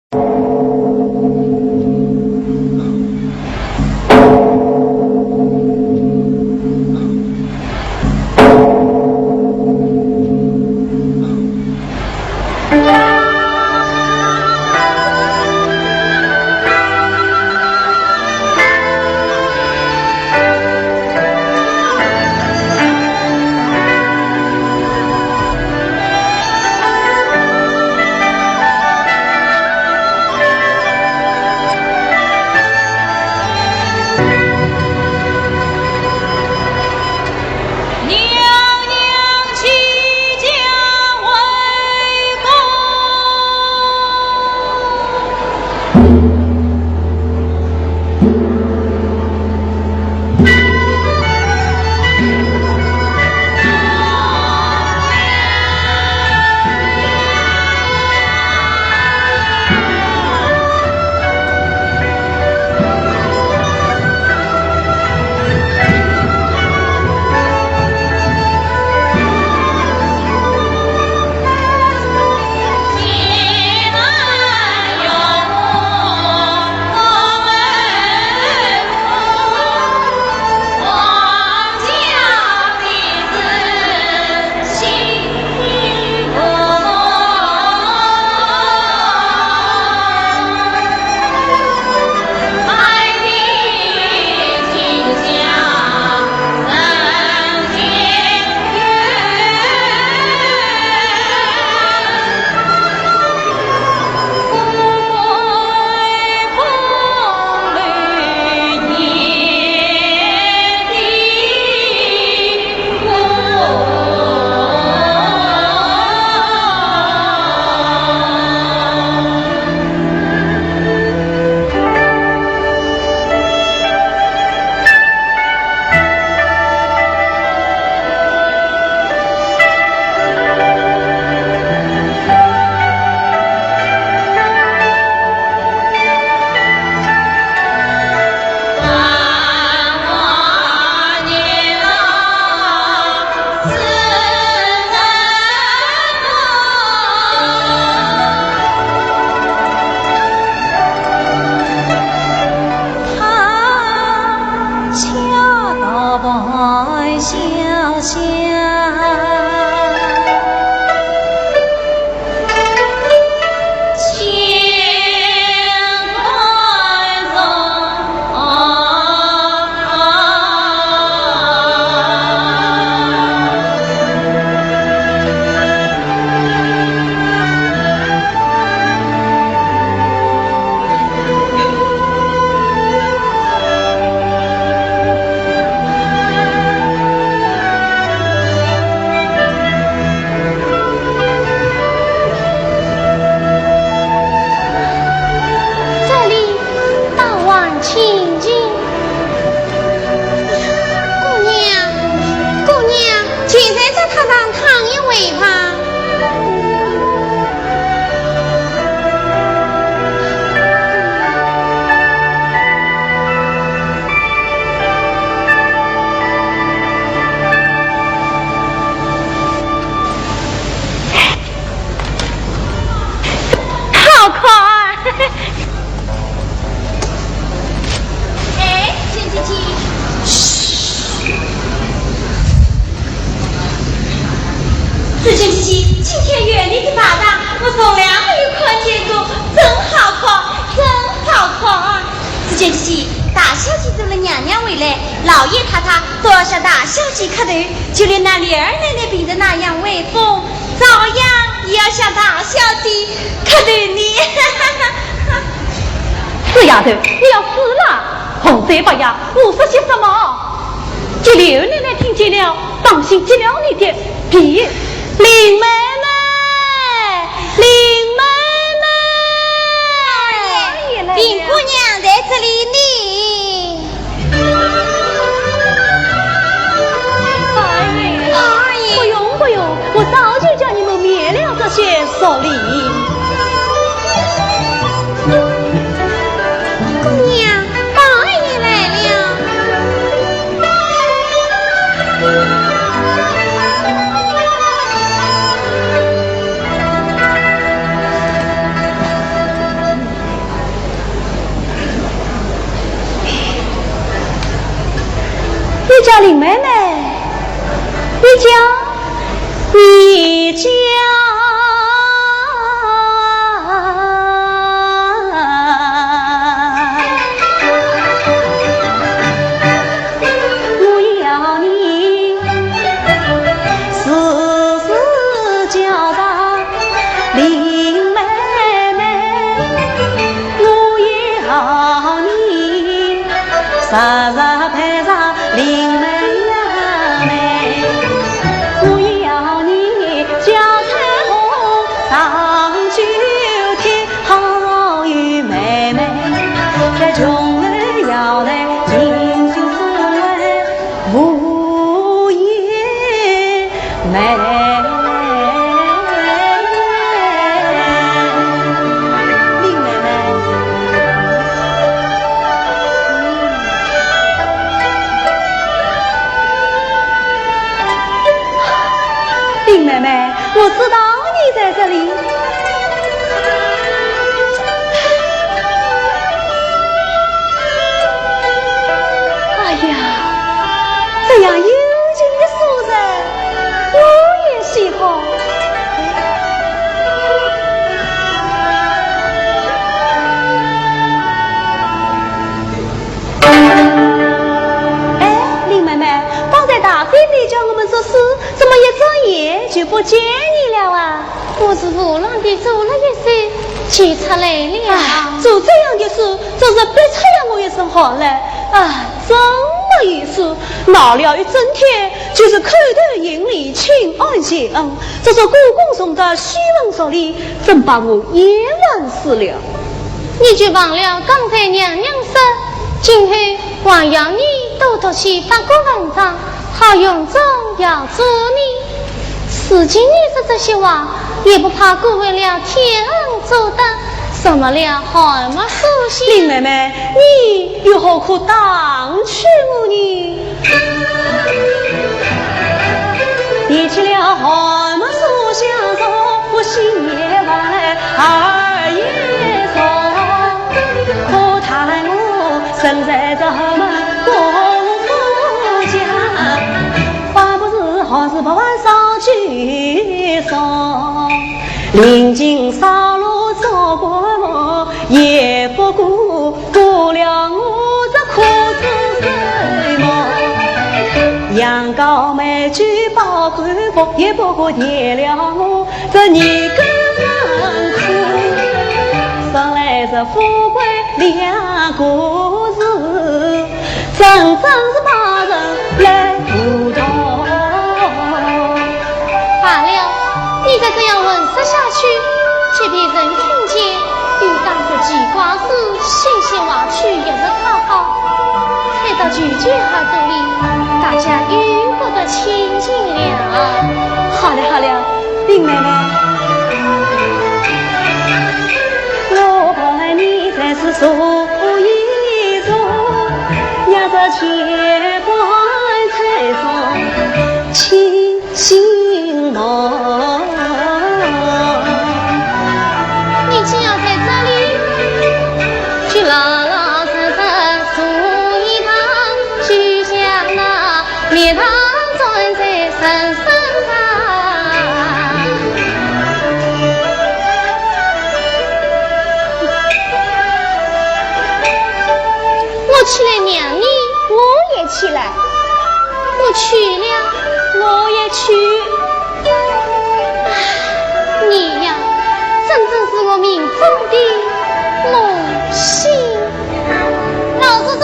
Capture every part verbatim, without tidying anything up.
这里倒还清静。姑娘，姑娘，就在这榻上躺一会吧。 好看。哎，小姐姐。嘘。紫鹃姐姐，今天园里的花朵，我从来没有看见过，真好看，真好看。紫鹃姐姐，大小姐做了娘娘回来，老爷太太都要向大小姐磕头，就连那琏二奶奶病得那样威风， 照样也要向大小姐磕头呢。死丫头，你要死了！胡说八道，胡说些什么？给琏二奶奶听见了，当心揭了你的皮。林妹妹，林妹妹，二爷来了。林姑娘在这里呢。 二爷，二爷。不用，不用，我早就叫你们免了这些俗礼。姑娘，宝二爷来了。林妹妹，你叫，你叫。我要你时时叫着林妹妹，我要你 日日陪着林妹妹，我要你叫彩虹上九天，好有妹妹，在穷人要来情深似海无言。 妹妹。林妹妹。林妹妹，我知道你在这里。 哎呀，这样幽静的书人，我也喜欢。哎，林妹妹，方才大姐你叫我们做书，怎么一转眼就不见你了啊？ 我是胡乱地做了一些，就出来了。哎，做这样的事，真是逼出了我一身汗来。啊，真没意思，闹了一整天，就是叩头行礼，请安谢恩。这是故宫重德，虚文俗礼，真把我厌烦死了。你就忘了刚才娘娘说，今后还要你多读些八股文章， 好荣宗耀祖呢。如今你说这些话，也不怕辜负了天恩祖德，什么了寒墨书香？林妹妹，你又何苦打趣我呢？提起了寒墨书香，我心也烦，耳也聋。 不谈我身在这门公夫家，方不是好事不往少去说。临近烧炉做棺木，也不过，过了我这苦子睡梦。羊羔美酒饱口福，也不过，添了我 这一个人哭，说来这富贵两个字，真正是把人来糊涂。罢了，你再这样混说下去，给别人听见，又当是奇怪事，信息话去也是太好。 传到舅舅耳朵里，大家又不得清静了。好了好了，林妹妹，我陪你在此坐一坐，也是乾坤在中清 醒梦。你只要在这里，就老老实实坐一堂，就像那蜜糖装在人身上。我起来让你，我也起来。 我去了，我也去。唉，你呀，真正是我命中的梦醒。老祖宗，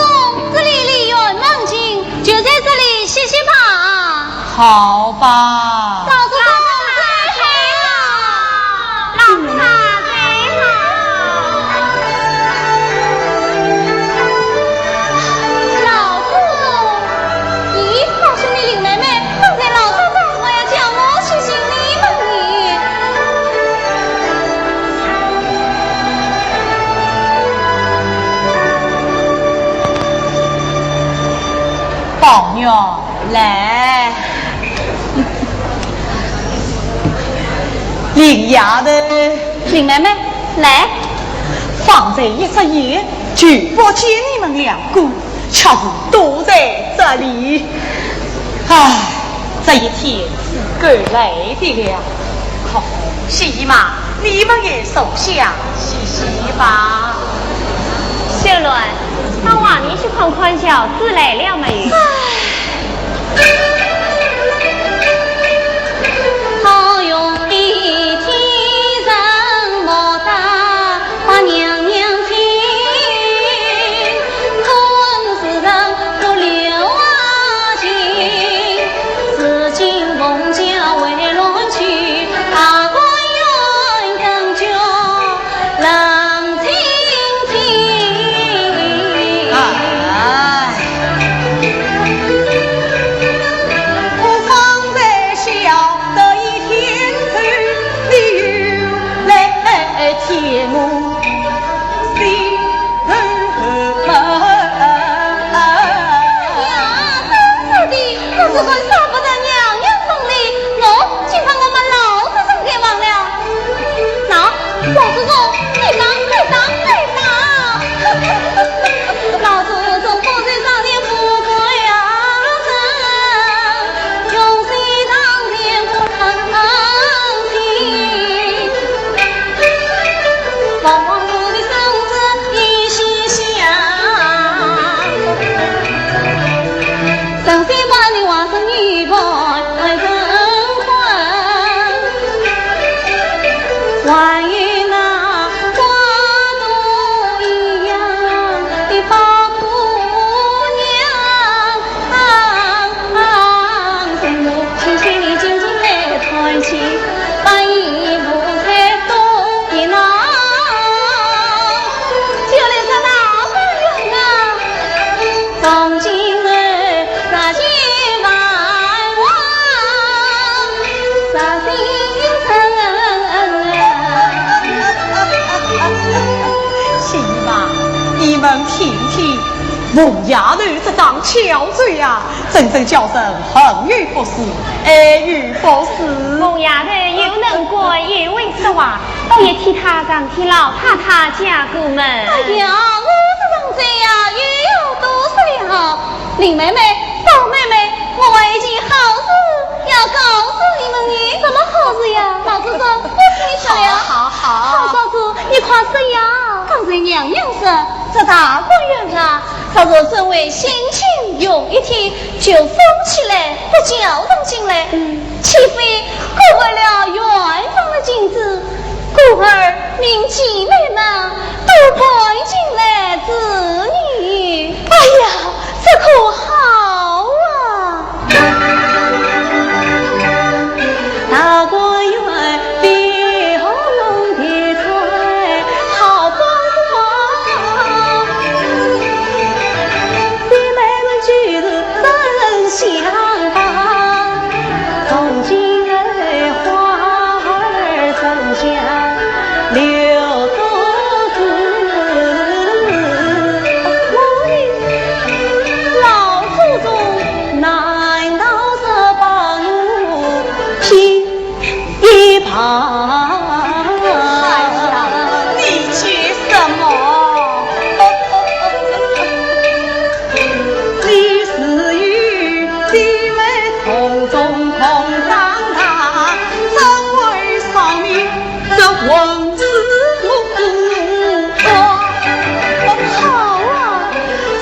这里离园门近，就在这里歇歇吧。好吧。老祖宗，这里好。 老夫人，这里好。老祖宗，咦，宝兄弟林妹妹，刚才老祖宗还要叫我去寻你们呢。宝玉，来。 林丫头。林妹妹，来。方才一眨眼就不见你们两个，却是躲在这里。唉，这一天是够累的了。好，洗衣嘛，你们也坐下歇息吧。秀鸾，到外面去看看，小姐来了没有？唉。好容易天上莫打把娘娘亲，可是人不留啊情，如今凤驾回銮去，大观园更觉冷清清。哎。我方才晓得一天头，你又来见我。 哎呀，真是的，可是还舍不得娘娘送礼，我竟把我们老祖宗给忘了。喏，老祖宗，你打，你打，你打！老祖宗不在上面不跪啊，人，永世上天不能行。 凤凰谷的圣旨已西下，神仙把你化身女扮成婚，还有那花朵一样的宝姑娘。 啊，啊，请你静静来看去，把衣服才脱一拿。就来说老朋友啊，从今后十千万万，十心诚。媳妇啊，你们听听，凤丫头这张巧嘴呀， 真正叫人恨与不死，爱与不死。凤丫头又能干又会说话，倒也替她上替老太太解个闷。哎呀，我这张嘴呀，又要多说了。林妹妹、宝妹妹，我还有一件好事要告诉你们呢。什么好事呀？老祖宗，我替你说了。好，好，好。好嫂子，你快说呀。刚才娘娘说，这大观园啊， 倘若身为新亲用一天就封起来，不叫人进来，嗯，岂非辜负了园中的景致？故而命姐妹们都搬进来住呢。哎呀，这可好啊！ 大观园的红红的彩好不好？姐妹们就是真相吧，从今后花儿争相留不住。我的老祖宗，难道是把我骗 一旁。哎呀，你急什么？你是与姐妹同种同长大，怎会少你这混世无光？好啊，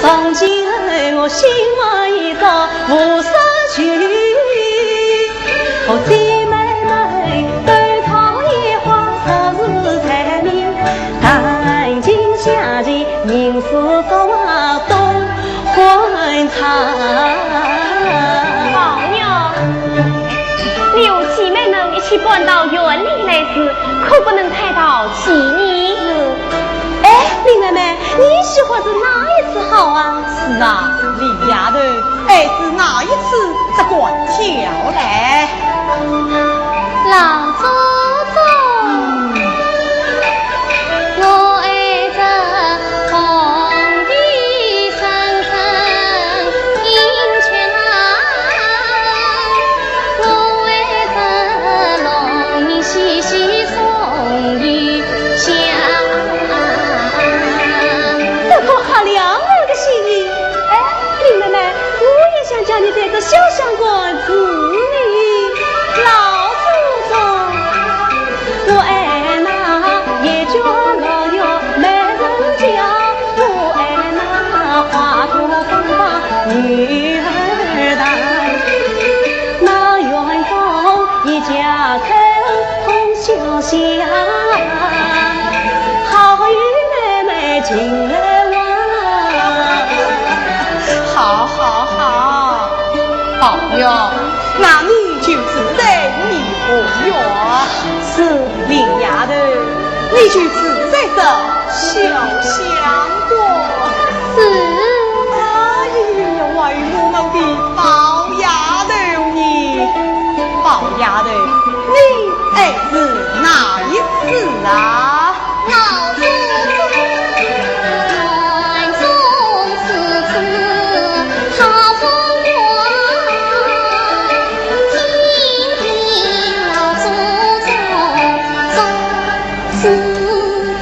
从今后我心怀一桩无事求。 和姐妹们，都唱一花，说是才名，赶尽下去，吟诗作画都欢唱。宝玉，你和姐妹们一起搬到园里来住，可不能太淘气呢。是。哎，林妹妹，你喜欢住哪一处好啊？是啊，林丫头， 爱住哪一处只管挑来。老祖宗，我爱住红地深深阴泉啊，我爱住龙吟细细松雨香。这可合了我的心意。哎，林妹妹， 我也想叫你在这潇湘馆那你就住在颐和园。是，林丫头，你就住在这潇湘馆。是。哎呀，我们的宝丫头呢？宝丫头，你爱住哪一处啊？ 老祖宗，院中是此好风光，听凭老祖宗做主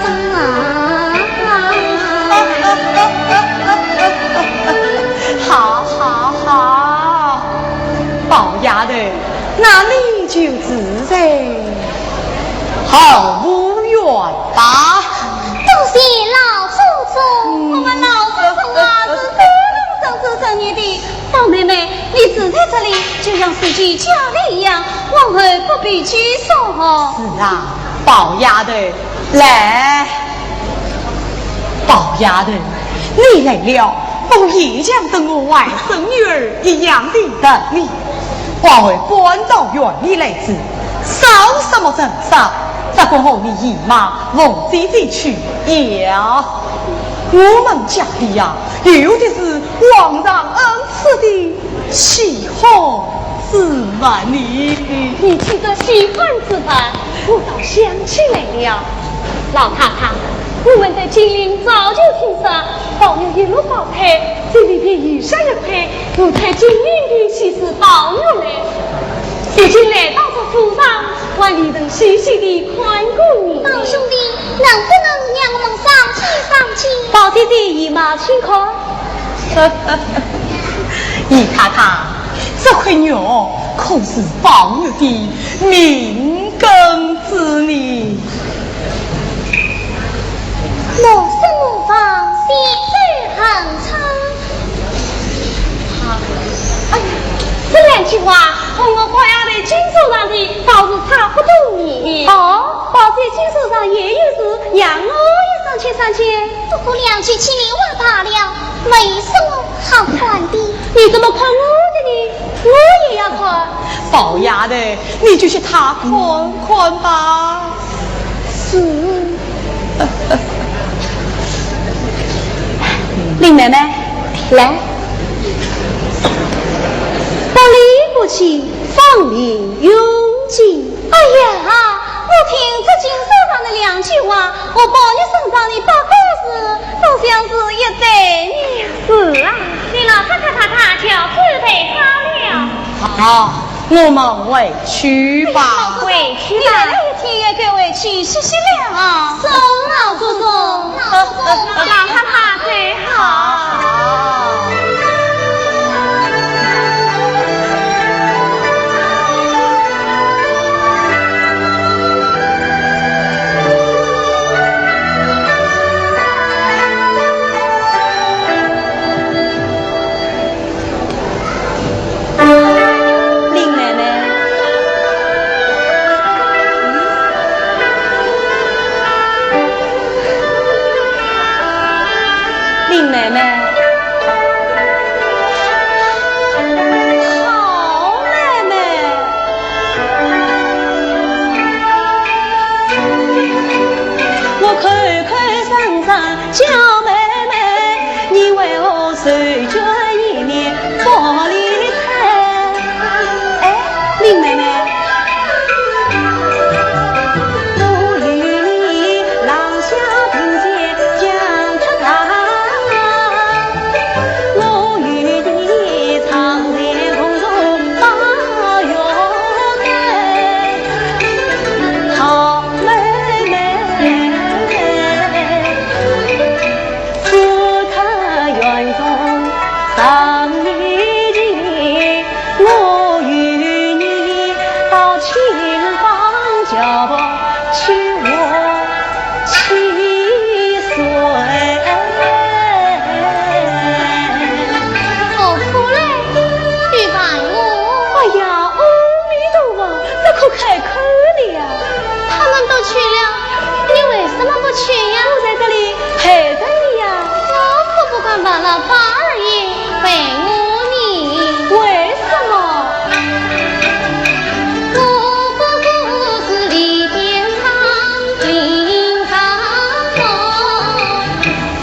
张。好，好，好，宝丫头，那你就住在后花园吧。多谢老祖宗。嗯。我们老祖宗啊，是多能做主张的。宝妹妹，你住在这里，就像自己家里一样，往后不必拘束哦。是啊，宝丫头，来。宝丫头，你来了，我也像等我外甥女儿一样的疼你。往后搬到园里来住，少什么人少，只管和你姨妈凤姐姐去要。我们家里呀，有的是皇上恩赐的稀罕之物呢。提起这稀罕之物，我倒想起来了。老太太，我们在金陵早就听说，宝玉一落胞胎，这里便有下一块 五彩晶莹的稀世宝玉嘞。如今来到这府上，还未曾细细地看过呢。宝兄弟，能不能让我们上去上去？宝姐姐，姨妈请看。姨太太，这块玉可是宝玉的命根子呢。莫失莫忘，细水恒昌。 哎呀，这两句话和我宝丫头经书上的倒是差不多呢。哦，宝姐经书上也有字，让我也上去上去。不过两句气话罢了，没什么好看的。你怎么看我的呢？我也要看。宝丫头，你就替她看看吧。 是。林妹妹，来。不离不弃，芳龄永继。哎呀，我听这经书上的两句话，和宝玉身上的八个字，都像是一对呢。是啊。林老太太太太，就准备好了。好。 我们回去吧。回去吧。你来了一天，也该回去歇歇了啊。是，老祖宗。老祖宗，老太太最好。林妹妹，林妹妹，好妹妹。 我口口声声叫妹妹，你为何手脚一面不理睬？哎，林妹妹。我与你郎小并肩讲出场。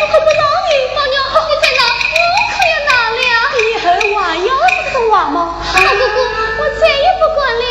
我可不饶你。宝玉，你再闹，我可要闹了。你还话要这个话吗？宝哥哥，我再也不敢了。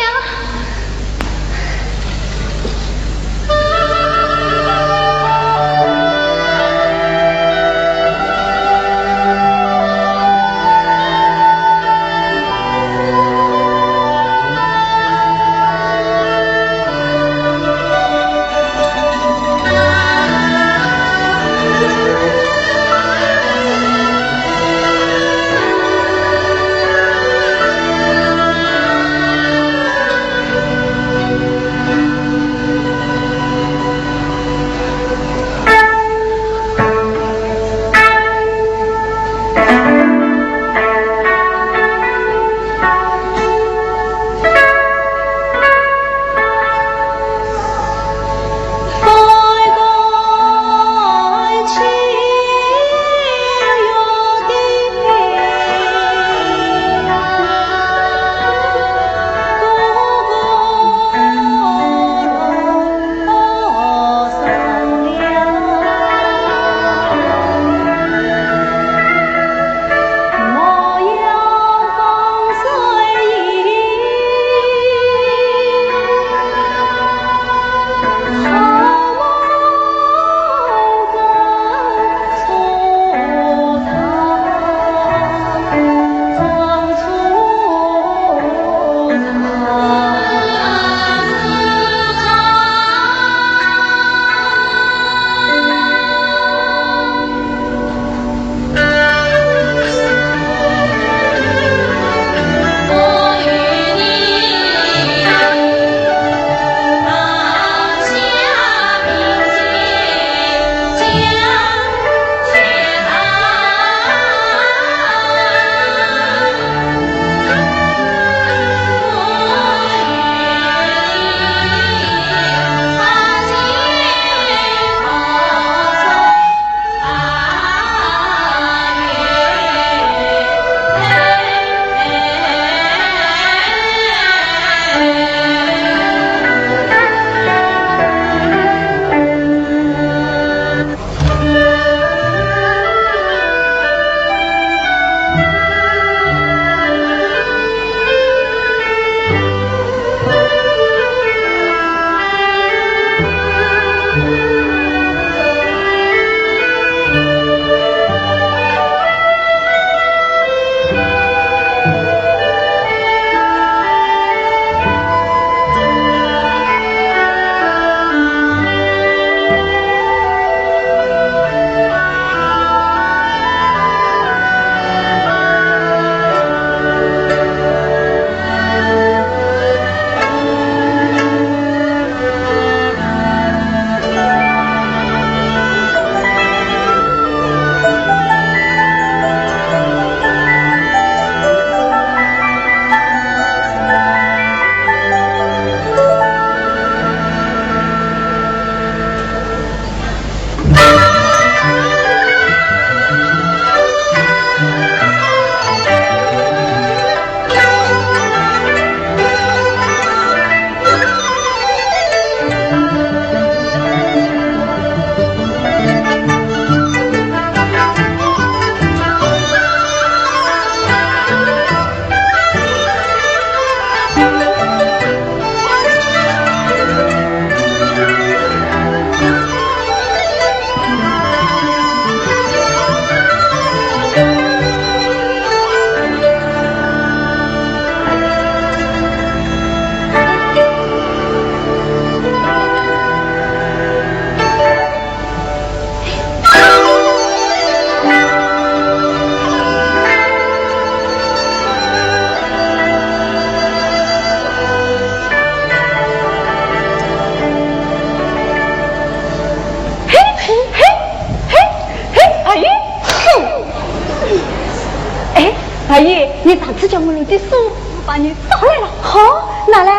叫我留点数，我把你找来了。好，拿来。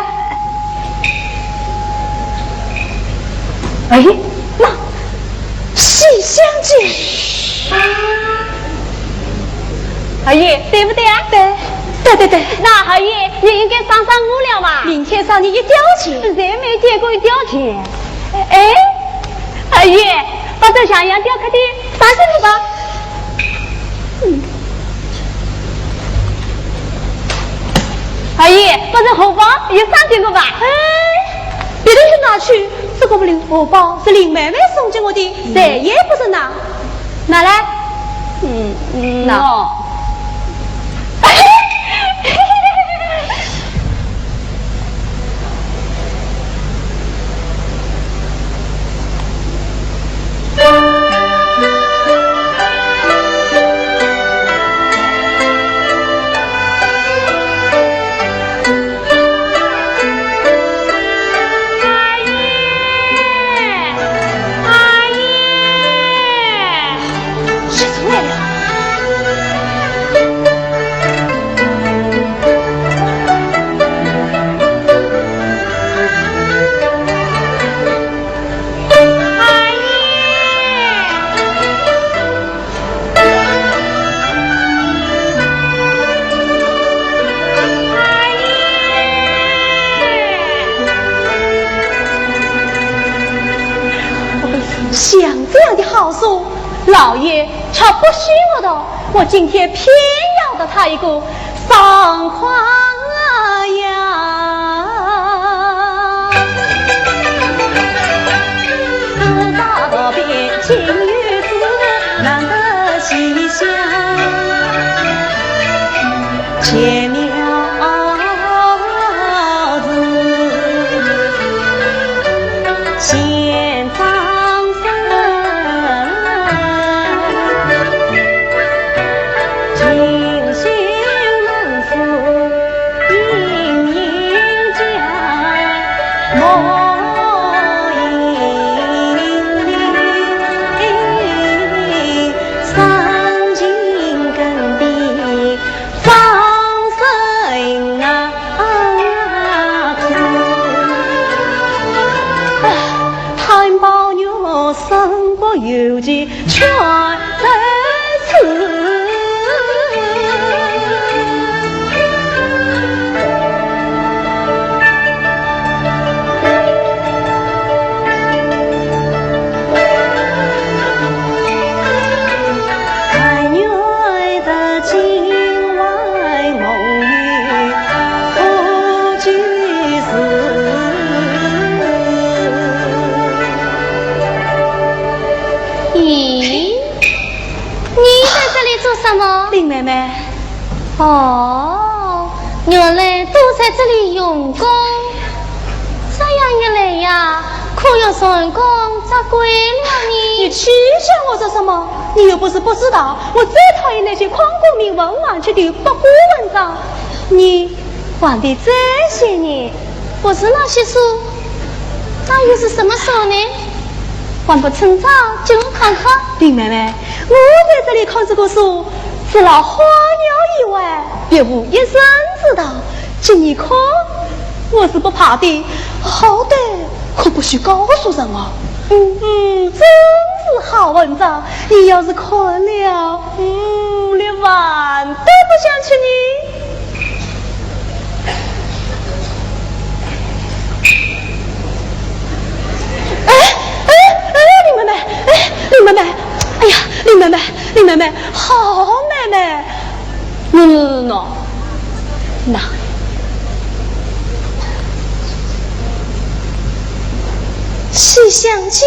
哎，那《西厢记》。二爷，对不对啊？对，对对对。那二爷，你应该赏赏我了吧？明天赏你一吊钱。现在没见过一吊钱。哎，二爷，把这向阳雕刻的赏给我吧。嗯。二爷，把这荷包也赏给我吧。哎，别人就拿去，这个不灵，荷包是林妹妹送给我的，谁也不准拿。拿来。嗯，嗯，那。像这样的好书，老爷却不许我读，我今天偏要读它一个爽快呀！四大边境有志，难得西厢。 前面是县长生，清秀门府莺莺叫，莫因为伤心更悲。 方生啊，啊，他保佑我生活有情，全在此。 但愿得今晚梦与何居士。咦，你在这里做什么？林妹妹。 哦，原来都在这里用功。这样一来呀，可要蟾宫折桂了呢。你取笑我做什么？你又不是不知道，我最讨厌那些诓功名、混饭吃的八股文章。你还的这些呢？ 不是那些书，那又是什么书呢？还不趁早给我看看。林妹妹，我在这里看这个书，除了花鸟以外，别无一人知道。给你看，我是不怕的，好歹可不许告诉人哦。嗯，嗯，真是好文章，你要是看了，嗯，连饭都不想吃呢。 哎，哎，哎，林妹妹，哎，林妹妹，哎呀，林妹妹，林妹妹，好妹妹，喏，喏，喏，喏，《西厢记》。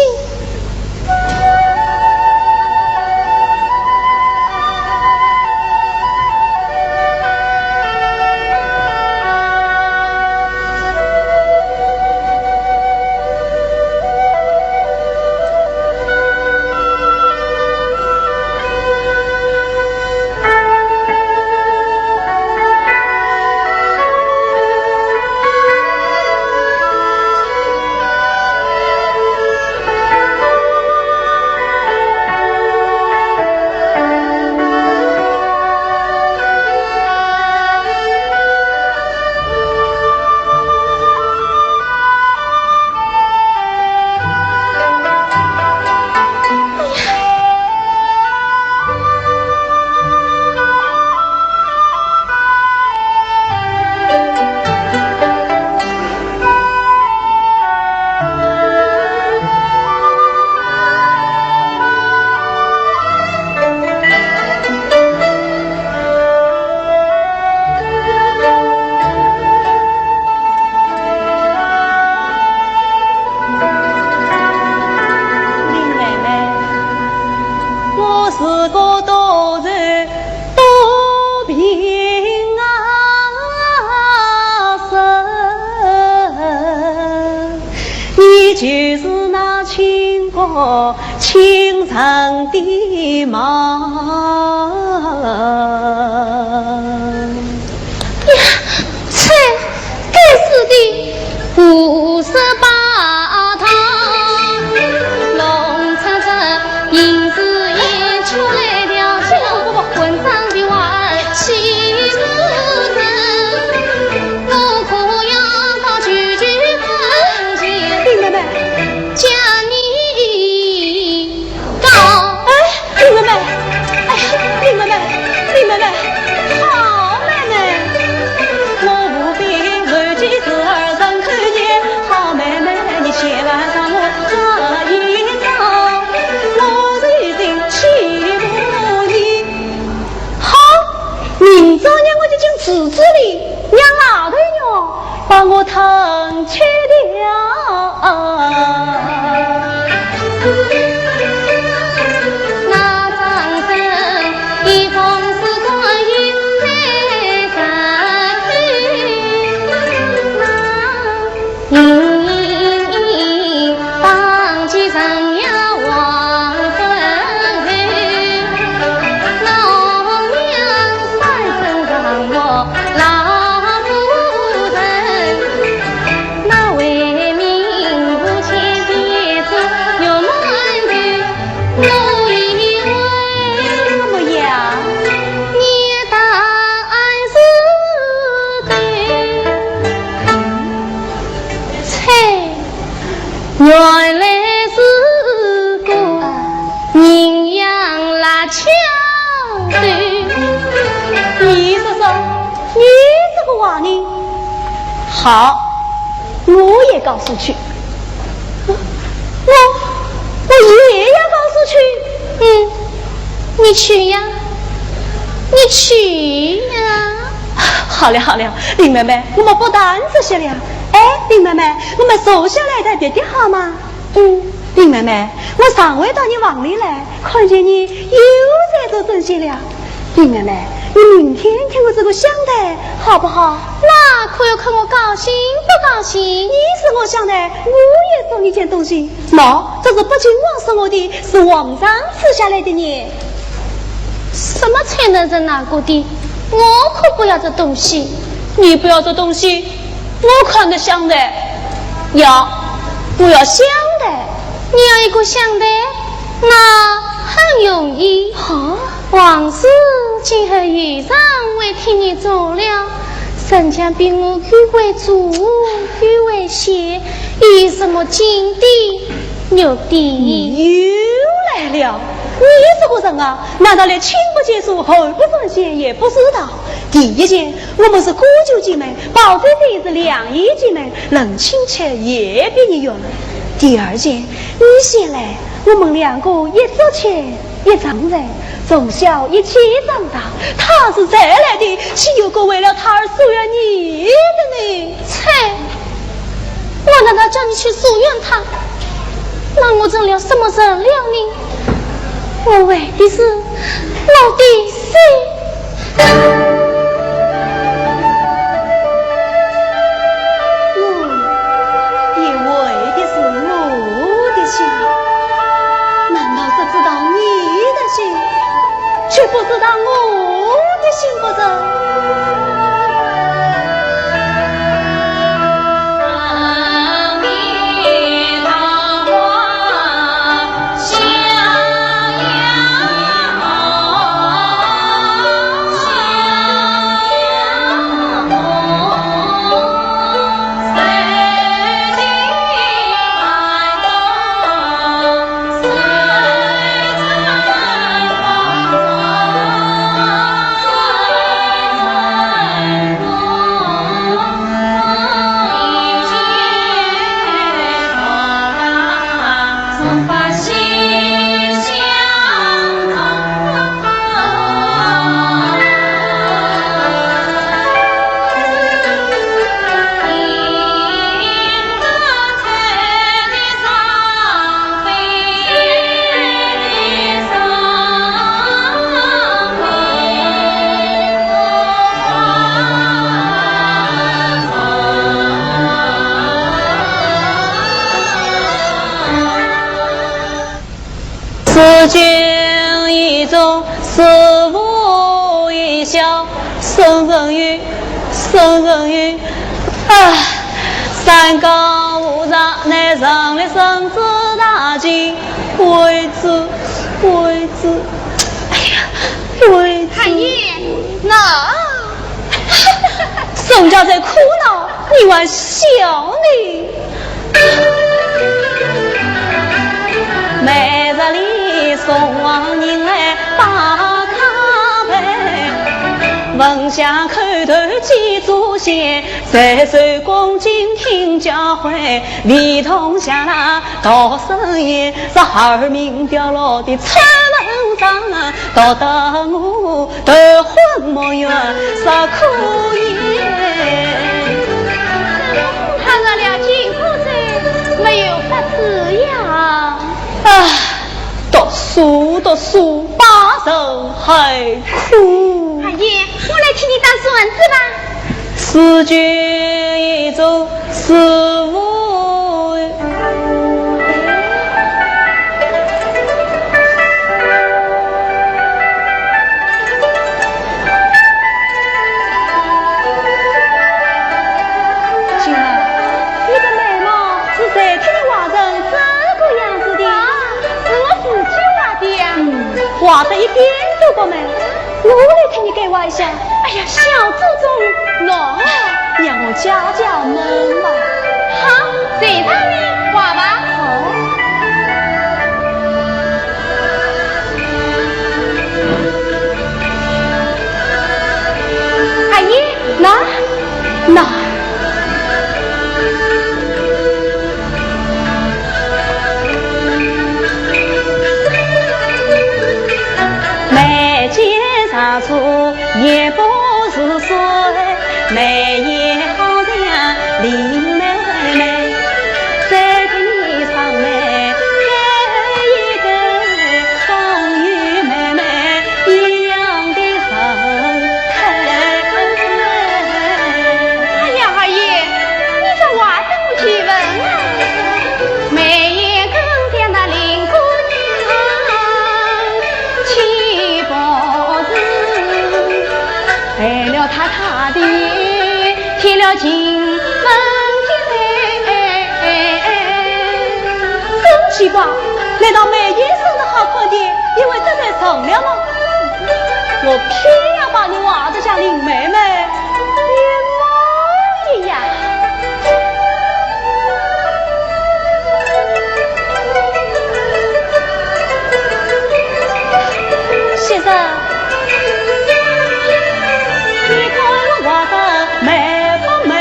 就是那清光清晨的梦。呀，啐，该死的！胡说八道！弄成这银子也出来了，混账的话，岂不是我可要到舅舅跟前，林妹妹。将你告。哎，林妹妹，哎呀，林妹妹，林妹妹，好妹妹。我无病，为救子儿人口念，好妹妹，你千万让我这一遭，我一定欺负你。好，明朝让我就进池子里，让老头娘把我吞吃掉。那张生一封是关于在身，那 怎么样？啐，原来是个人养辣椒的。你说说，你这个坏人。好，我也告诉去。我，我也要告诉去。嗯，你去呀，你去呀。好了好了，林妹妹，我们不谈这些了。哎，林妹妹，我们坐下来谈别的好吗？嗯，林妹妹，我上回到你房里来，看见你又在做针线了。林妹妹，你明天替我做个香袋，好不好？那可要看我高兴不高兴。你是我香袋，我也送你件东西。喏，这是北静王送我的，是皇上赐下来的呢。什么才能人拿过的？我可不要这东西。你不要这东西，我看的香袋。要，我要香袋。你要一个香袋，那很容易。啊？王氏今后有人会替你做了，人家比我又会做，又会写，有什么金的、玉的？你又来了，你这个人啊，难道连亲不解疏，后不转线也不知道？第一件，我们是姑舅姐妹，宝姐姐是两姨姐妹，论亲戚也比你远。第二件，你先来，我们两个一桌吃，一张床，从小一起长大，她是才来的，岂有个为了她而疏远你的呢？啐，我难道叫你去疏远她？那我成了什么人了呢？我为的是我的心。 我也为的是我的心，难道只知道你的心，却不知道我的心不成？圣人云：啊，山高路长，乃人力生之大计，为之，为之，哎呀，为之。二爷，喏。人家在苦恼，你还笑呢？每日里送往人来打咖啡，问下口头几炷香， 岁岁恭敬听教诲，唯独像那道生言，十二名表落的出门上，搞得我头昏目眩，实可厌。他若了金箍咒，没有法子呀。唉，读书，读书，把人害苦。二爷，我来替你打算子吧。 此君一族是无。金儿，你的眉毛是谁替你画成这个样子的？啊，是我自己画的呀。嗯，画得一点都不美。 我来替你改画一下。哎呀，小祖宗，喏，让我解解闷吧。好，随便你画吧。好。二爷，喏，喏。 眉间长处也不是水，眉眼好像林妹妹，再添一双眉，配一对双鱼妹妹一样的神态。哎呀，二爷，你这话怎么去问啊？眉眼更像那林姑娘，岂不是？ 害了他他的，添了情分的罪。真奇怪，难道眉眼生得好看的，因为得罪人了吗？我偏要把你画得像林妹妹一模一样。 先生，你看我画得美不美？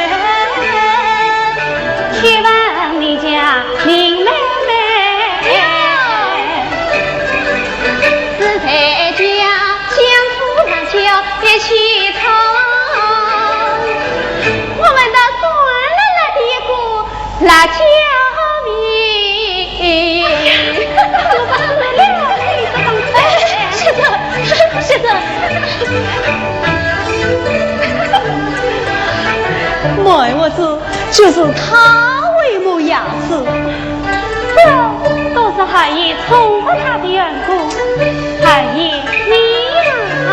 请问你家林妹妹，是谁家乡土辣椒别起头？我们的酸辣辣的一个 辣椒面。哎，先生，先生，没有子，就是他为母养子。这都是二爷宠爱他的缘故。二爷，你呀，啊。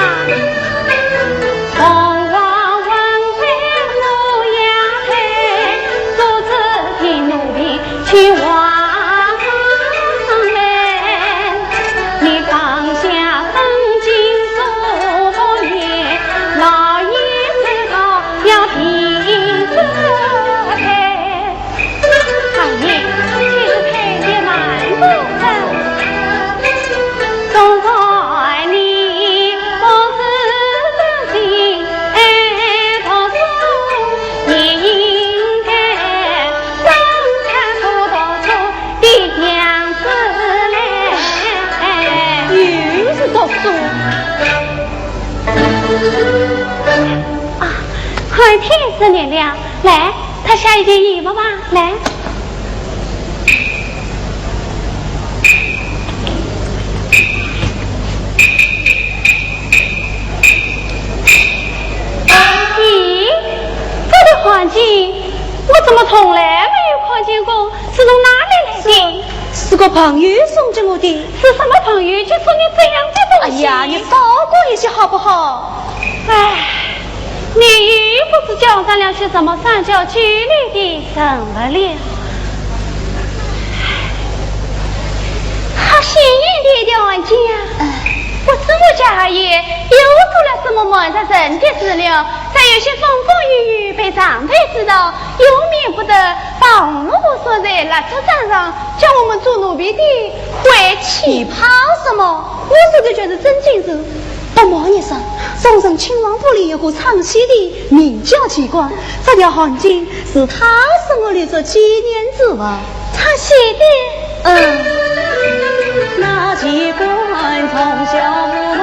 又是读书。啊，快天色暗了，来，脱下一件衣服吧，来。 咦，这个黄金，我怎么从来没有看见过？是从哪里来的？是个朋友送给我的。是什么朋友，就送你这样的东西？哎呀，你少管一些好不好？唉，你又不知交上了些什么三教九流的人物了。好鲜艳的一条玩具啊！不知我家二爷又做了什么瞒着人的事了？再有些风风雨雨被长辈知道，又免不得把红萝卜说在蜡烛上，叫我们做奴婢的回去。你怕什么？我说的就是正经事。 不瞒你说，忠顺亲王府里有个唱戏的，名叫奇官，这条汗巾是他送我留作纪念之物。唱戏的？嗯。那奇官从小我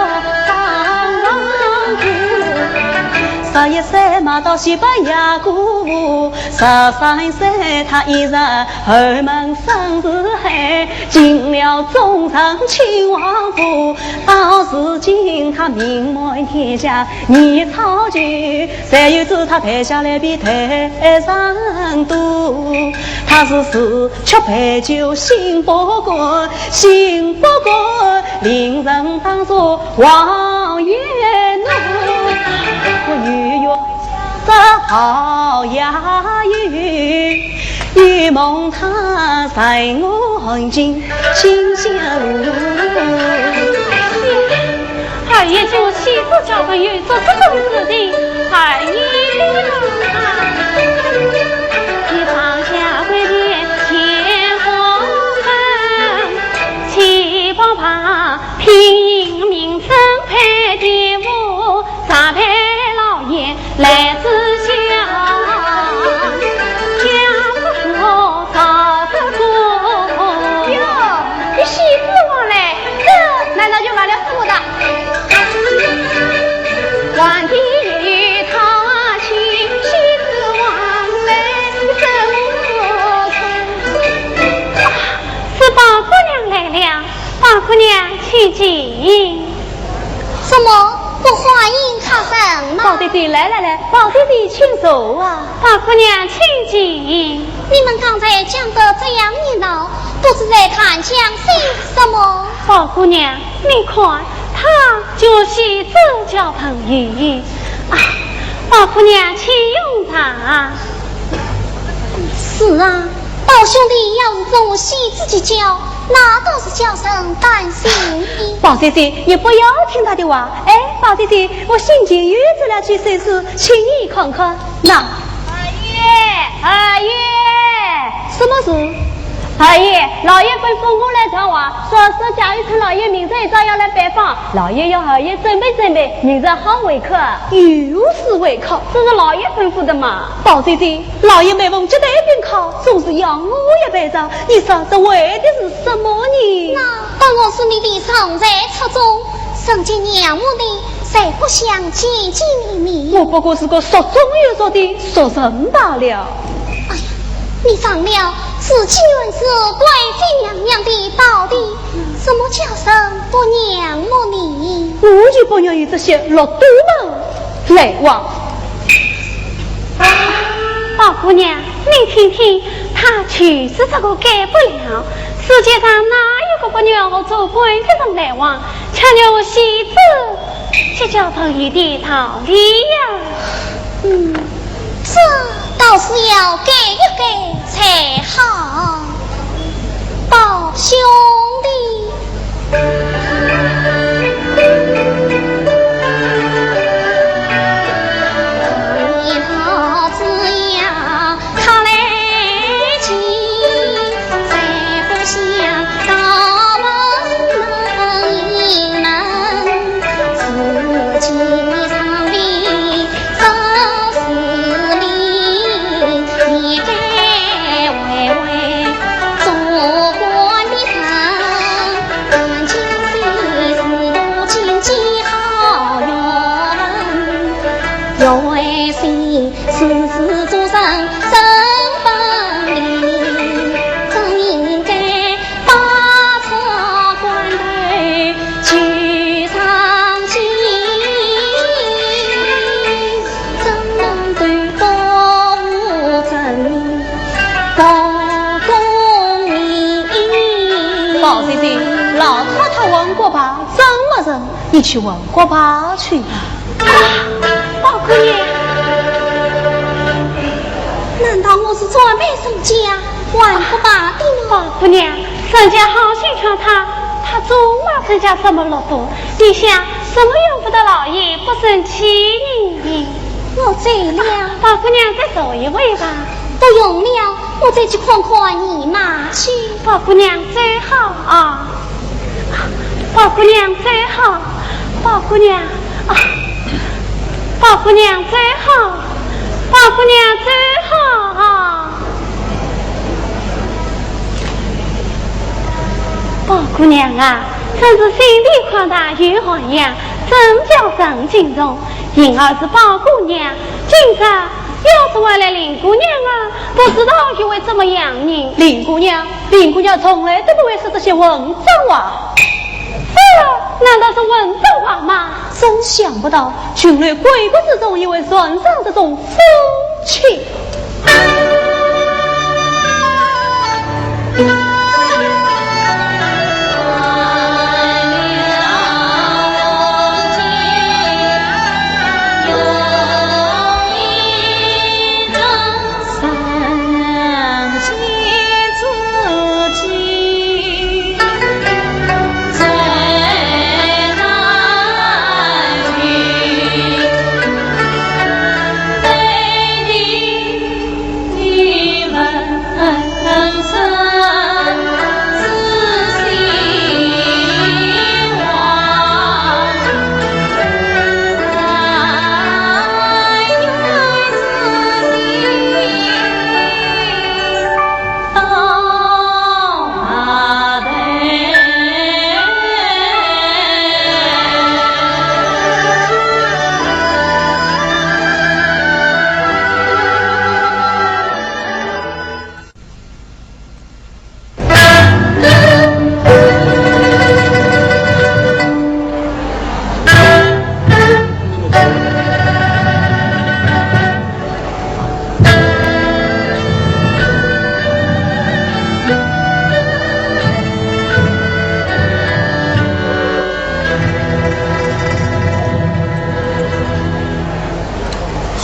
当上去，十一岁嘛到西班牙过，十三岁他已然后门生子后，进了忠顺亲王府， 到如今他名满天下，你操心，谁又知他台下来比台上多？他是自吃白酒心不甘，心不甘，令人当作王爷奴。我有冤家这好呀有， 一梦他在我梦境心下路。二爷，请我细说，小朋友做这种事情，二爷啊。一放下归田千户分，七宝牌，品茗名珍配的物， 三陪老爷来知晓，家父我早不过。哟，你喜字王嘞，这难道就完了事了的？皇帝也有他亲，喜字王嘞，怎么可能？啊，是宝姑娘来了。 宝姑娘，请进。怎么不欢迎客人吗？宝姐姐，来来来，宝姐姐请坐啊。宝姑娘，请进。你们刚才讲得这样热闹，不知在谈讲些什么？宝姑娘，你看，他就是这交朋友。啊，宝姑娘，请用茶。是啊， 宝兄弟要是中了戏子计较，那倒是叫人担心的。宝姐姐，你不要听他的话。哎，宝姐姐，我先前又做了几首诗，请你看看。那。二爷，二爷。什么事？二爷，老爷吩咐我来传话，说是贾雨村老爷明日一早要来拜访，老爷要二爷准备准备，明日好会客。又是会客？这是老爷吩咐的嘛。宝姐姐， 老爷每逢接待宾客，总是要我也陪着，你说这为的是什么呢？那当然是你的人才出众，人家仰慕你，才不想见见你面。我不过是个俗中有俗的俗人罢了。哎呀，你长了自己原是贵妃娘娘的道弟，怎么叫人不仰慕你？我就不愿与这些禄蠹们来往。 宝姑娘，你听听，他就是这个改不了。世界上哪有个不愿和做官的人来往，却愿和戏子结交朋友的道理呀？嗯，这倒是要改一改才好。宝兄弟， 宝姐姐，老太太问过吧，怎么人？你去问过吧去吧。啊，宝姑爷，官拜人家，还不罢的吗？宝姑娘，人家好心劝她，她总骂人家什么禄蠹，你想，怎么由不得老爷不生气呢？我走了。宝姑娘，再坐一会吧。不用了，我再去看看姨妈去。宝姑娘，走好啊。 宝姑娘走好，宝姑娘啊，宝姑娘走好，宝姑娘走好啊。宝姑娘啊，真是心地宽大又涵养，真叫人敬重。幸而是宝姑娘，今朝 要是换了林姑娘啊，不知道又会怎么样呢？林姑娘，林姑娘从来都不会说这些混账话。这难道是混账话吗？真想不到，群流闺阁之中也会染上这种风气。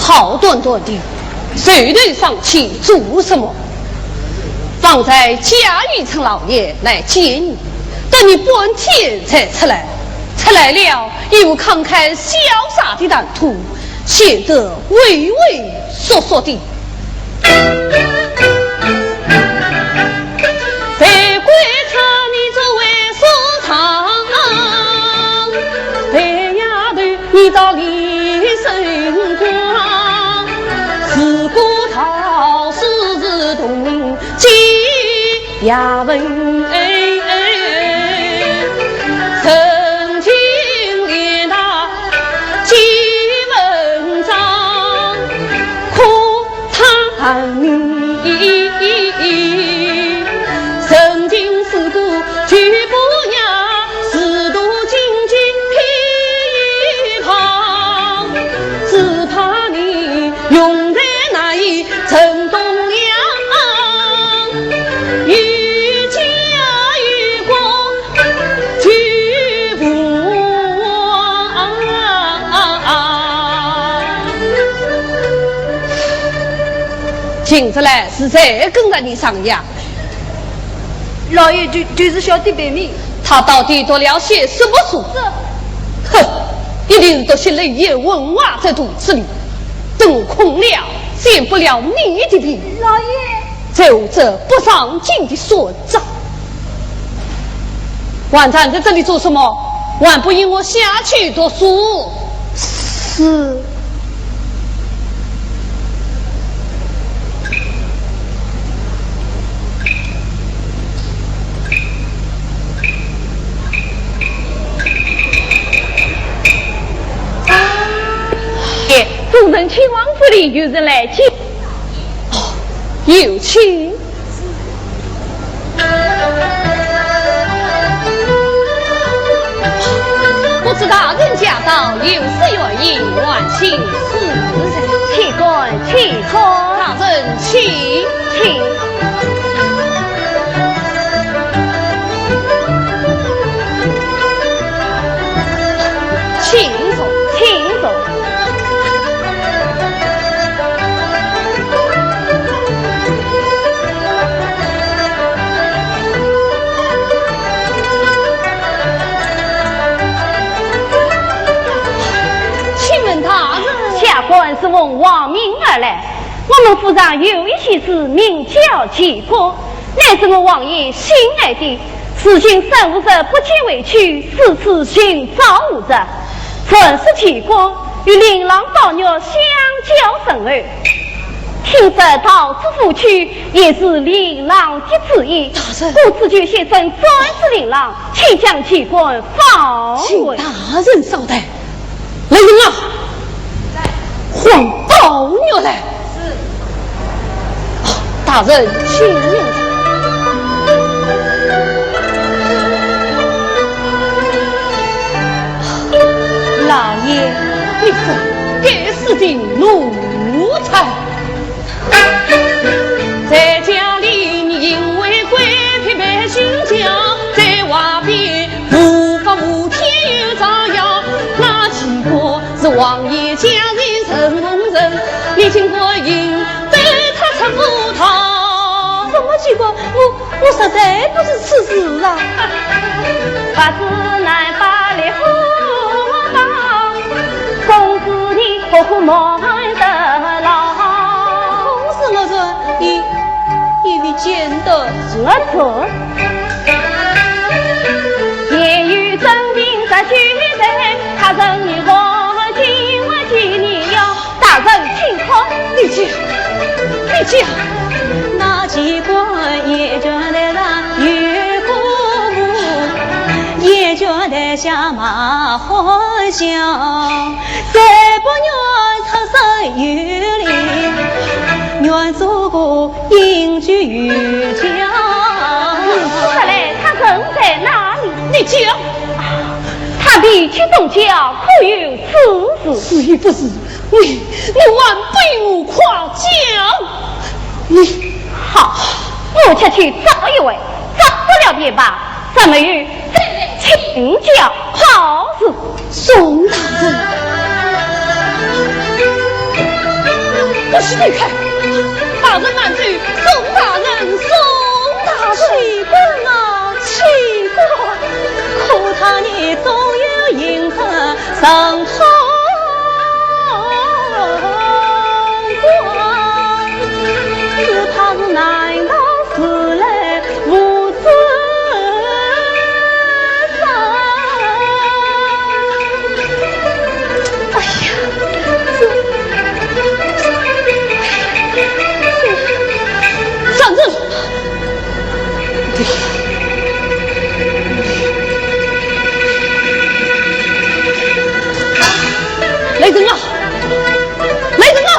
好端端的，垂头丧气做什么？方才贾雨村老爷来见你，等你半天才出来，出来了又慷慨潇洒的谈吐， 显得畏畏缩缩的。才观察你这位所长，白丫头，你到底甚光？自古道士是同名， 见也闻，曾经练达几文章，可叹你曾经是个举步娘，仕途荆棘披头，只怕你永在那一 城东梁，与家与国俱无望。今日来是谁跟着你商量？老爷，就，就是小弟白眉。他到底读了些什么书？这，哼，一定是读些流言混话在肚子里。 等我空了，见不了你的面。老爷。走这不上进的孙子，还站在这里做什么？还不与我下去读书？是。 耶，忠臣亲王府里有人来见。哦，有请。不知大人驾到，有何远迎？还请恕罪。岂敢，岂敢。大人请。请。 请坐，请坐。报名而来。我们府上有一喜事，名叫奇观，乃是我王爷心爱的。如今三五日不见回去，四处寻找无着。传说奇观与令郎宝玉相交甚厚，听说到此府去，也是令郎的主意。大人。故此就现身专制令郎，请将奇观放回。请大人稍待。来人啊！唤宝玉来。是。啊，大人，请。老爷，你这该死的奴才！在家里你因为贵嫔被休教，在外边 无法无天又造谣，那奇观是王爷家人任梦人，你竟敢引得他出府逃。什么奇观？我，我实在不知此事啊。不知南北立虎豹，公子你可可瞒得牢？公子我说，你，你，你见得我说。 也有真情实虚实，他人你我情我情你哟。大人请看。你讲，你讲。那奇观鄢家台上有个墓，鄢家台下卖欢笑，谁不愿出身有礼，愿做个 隐居于家。你说出来，他人在哪里？你讲。他的去东家，可有此事？是与不是？你，你还不与我快讲！你……好，我且去找一回，找不了便罢，咱们有 请教好事。宋大人。不许推开！大人慢走，宋大人，宋大人。奇观啊，奇观，可叹你终有一日成痛 光，只怕是难逃时来无知障。哎呀，这，这，这，站住！ 来人啊！来人啊！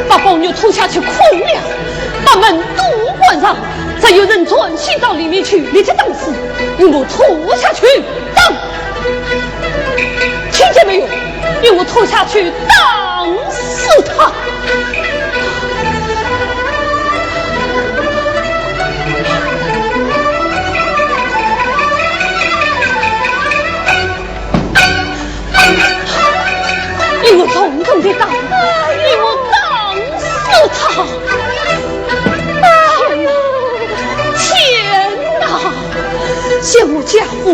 把宝玉拖下去捆了，把门都关上，再有人钻进到里面去，立即打死，与我拖下去打！听见没有？与我拖下去打死他！ 与我重重地打，与我打死他！哎呦，天哪！想我家父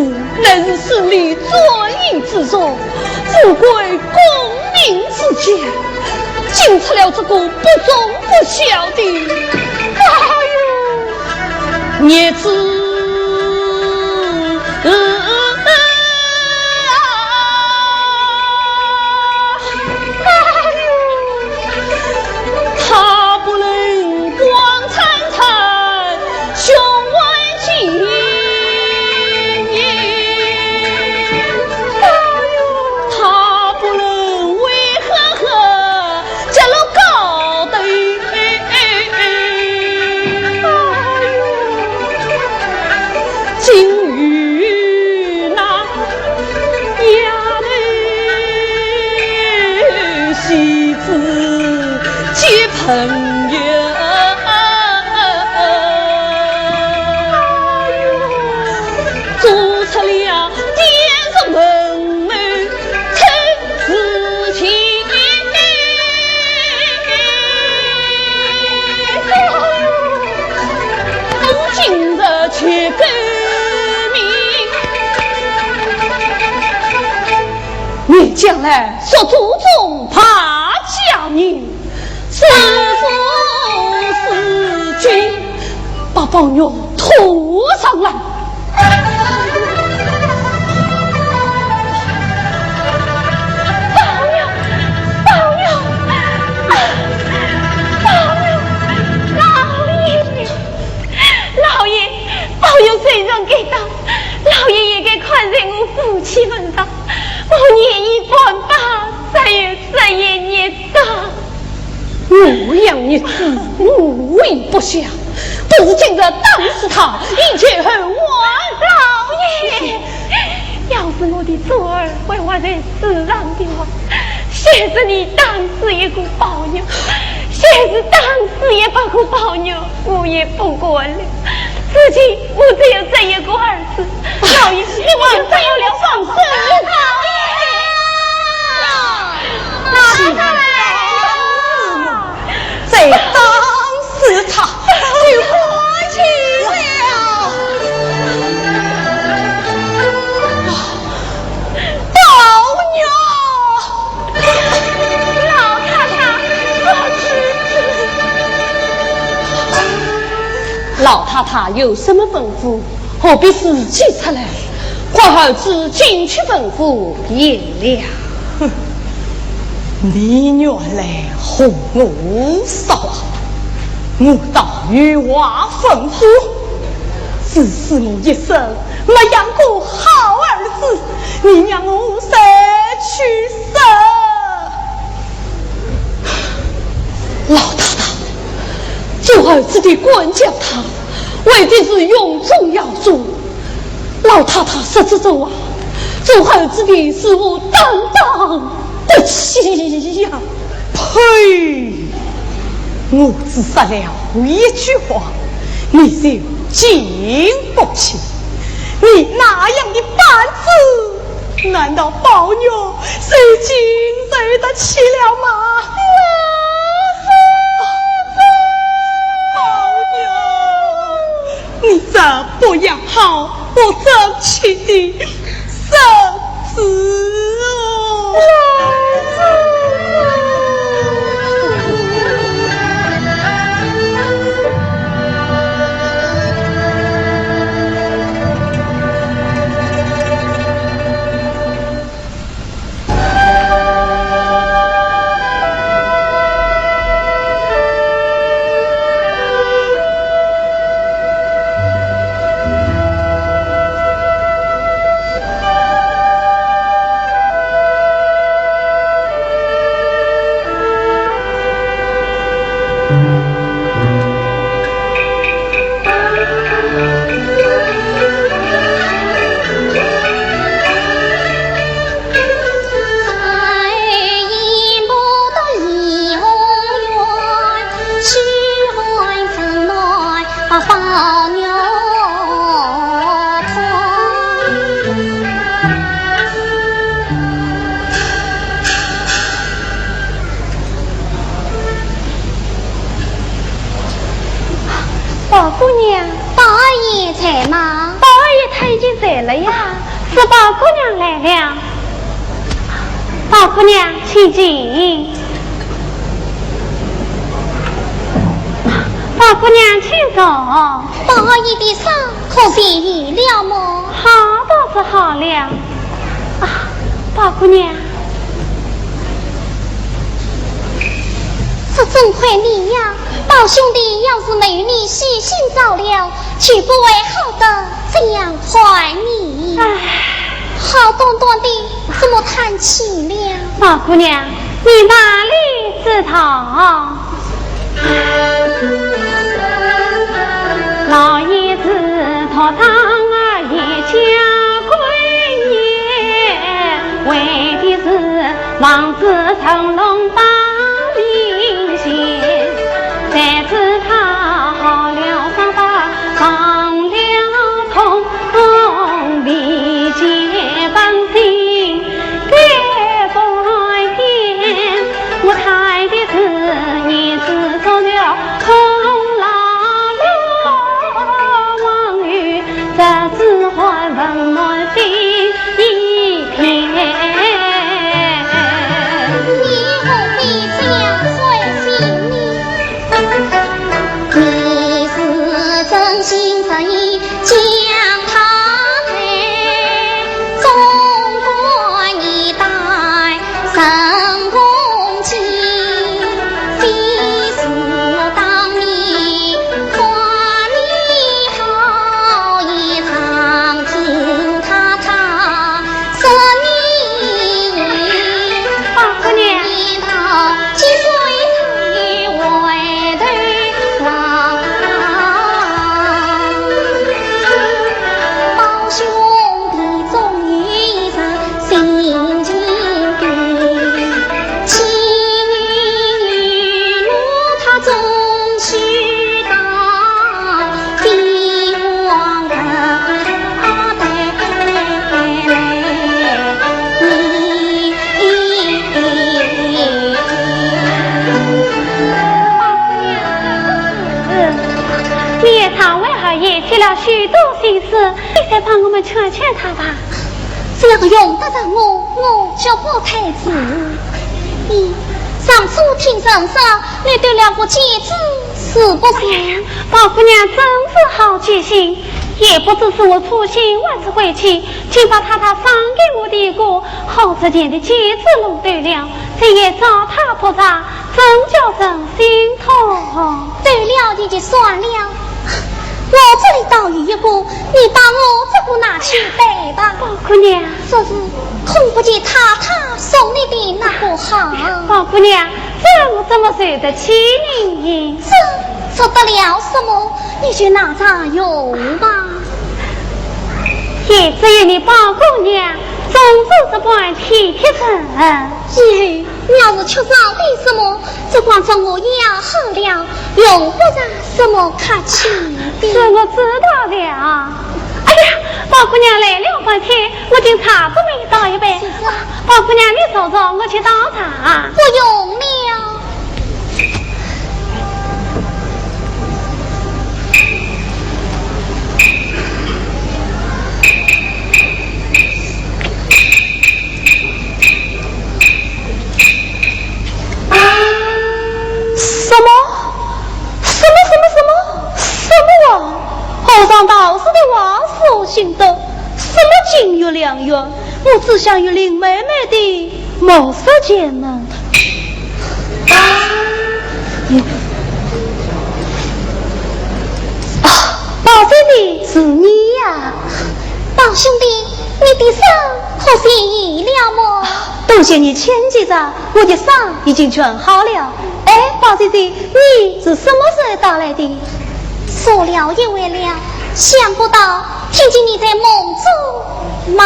乃是势力专营之中，富贵功名之家，竟出了这个不忠不孝的，哎呦！ 日子。哎呦，他不能光惨惨胸怀金印，哎呦，他不能威吓吓 这路高头，竟与那丫头戏子结朋友，做出了 你将来做祖宗怕家宝玉拖上来。宝玉，宝玉，啊，宝玉，老爷，老爷，宝玉虽然该打，老爷也该看在我福气份上，我年已半百，再有十一日大。 我养你子，无为不孝，不如今日打死他，以绝后患。老爷，要是我的珠儿还活在世上的话，谢谢你打死一个宝玉，谢谢打死一百个宝玉，我也不管了。如今我只有这一个儿子，老爷，你还是要了放手。老爷，老爷。 再打死他，就不去了。宝玉！老太太，老太太有什么吩咐？ 何必自己出来？快儿子进去吩咐罢了。哼，你原来和我说话，我倒有话吩咐。自是我一生没养过好儿子，你让我谁去生？老太太，做儿子的管教他， 为的是荣宗耀祖。老太太说这种话，做儿子的是我担当不起呀。呸！我只说了一句话，你就经不起。你那样的板子，难道宝玉受经受得起了吗？ 你这不养好不争气的孙子哦！宝姑娘。宝二爷在吗？宝二爷他已经在了呀。是宝姑娘来了。宝姑娘，请进。宝姑娘，请坐。宝二爷的伤可痊愈了么？好倒是好了。啊，宝姑娘。这真亏你呀，宝兄弟要是没有你悉心照料， 就不会好得这样快呢。唉。好端端的，怎么叹气了？宝姑娘，你哪里知道？老爷子托生儿一家归也，为的是望子成龙报名先。 谁知他好了伤疤忘了痛，未见本性该改变。我太的是年事早了，空劳碌望雨，这枝花温暖心一片。你还也费了许多心思，你再帮我们劝劝他吧。只要用得着我，我绝不推辞。咦，上次听人说，你丢了个戒指，是不是？宝姑娘真是好记性，也不知是我粗心还是晦气，竟把太太赏给我的一个好值钱的戒指弄丢了，这也找她不着，真叫人心痛。丢了也就算了，我这里倒有一个，你把我这个拿去戴吧。宝姑娘。说是孔府家太太送你的那个好。宝姑娘，这我怎么受得起呢？这，这得了什么？你就拿着用吧。也只有你宝姑娘，总是这般体贴人。咦，要是缺少点什么，只管说我要好了，用不着什么客气的。这我知道了。哎呀，宝姑娘来了半天，我竟茶都没倒一杯。是啊。宝姑娘，你坐坐，我去倒茶。不用了。什么？什么什么什么什么啊？和尚道士的话是我信的，什么金玉良缘，我只想与林妹妹的 貌似前门。啊，宝姐姐，是你呀？宝兄弟，你的伤可痊愈了么？多谢你牵记着，我的伤已经全好了。哎，宝姐姐，你是什么时候到来的？说了也晚了，想不到听见你在梦中骂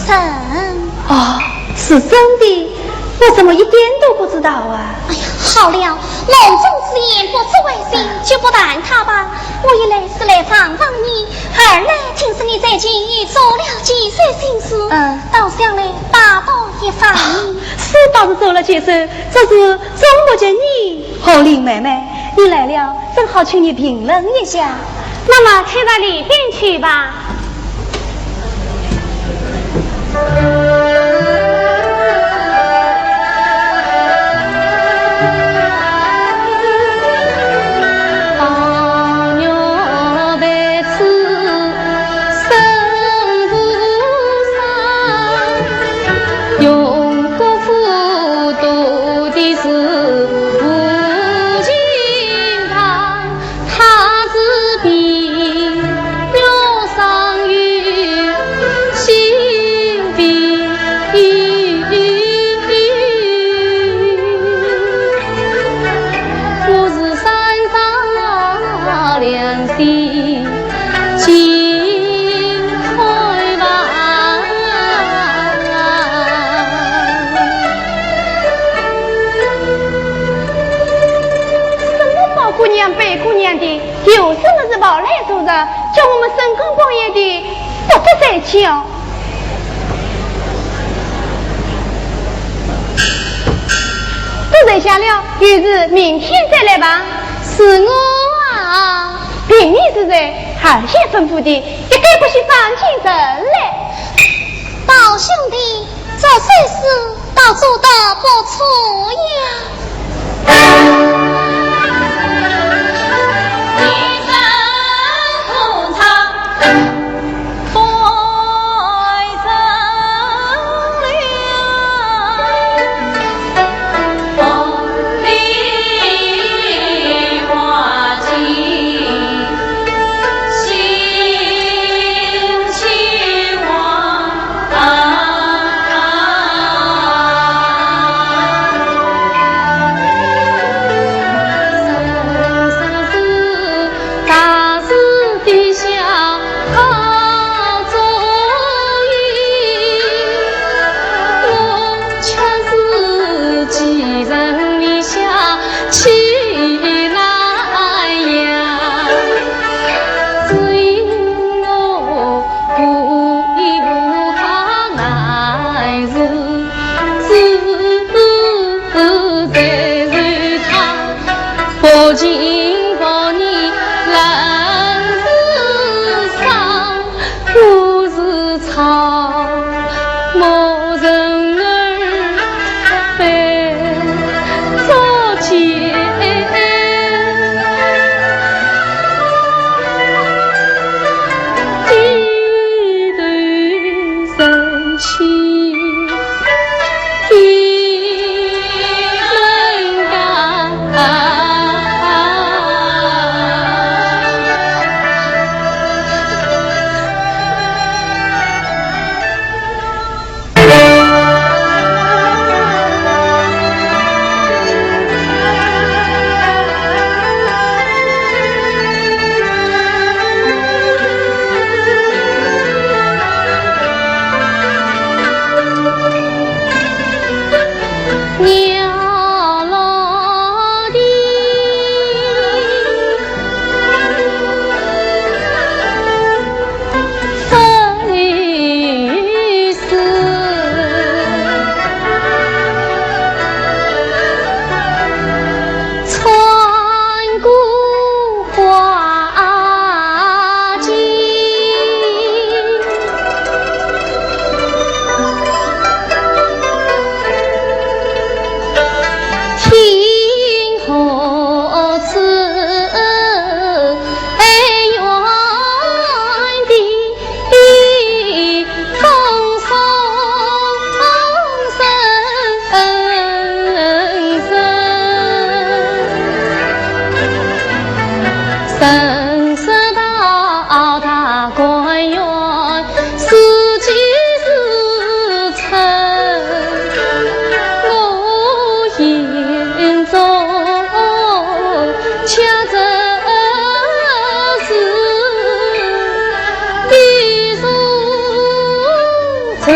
人。 哦，是真的，我怎么一点都不知道啊？哎呀，好了，梦中之言不足为信，就不谈它吧。我一来是来望望你，二来听说你最近又做了几番心事，嗯。倒想来拜托一番。是倒是做了几番，只是总不及你和林妹妹。你来了，正好请你评论一下。那么，请到里边去吧。什么宝姑娘、白姑娘的，有什么事跑来做着，叫我们深更半夜的不得睡觉。都睡下了，有事明天再来吧。是我啊。凭你是谁，二爷吩咐的，一概不许翻进人来。宝兄弟，这首诗倒做得不错呀。人生到大观园，四季如春，我眼中恰正是一树愁。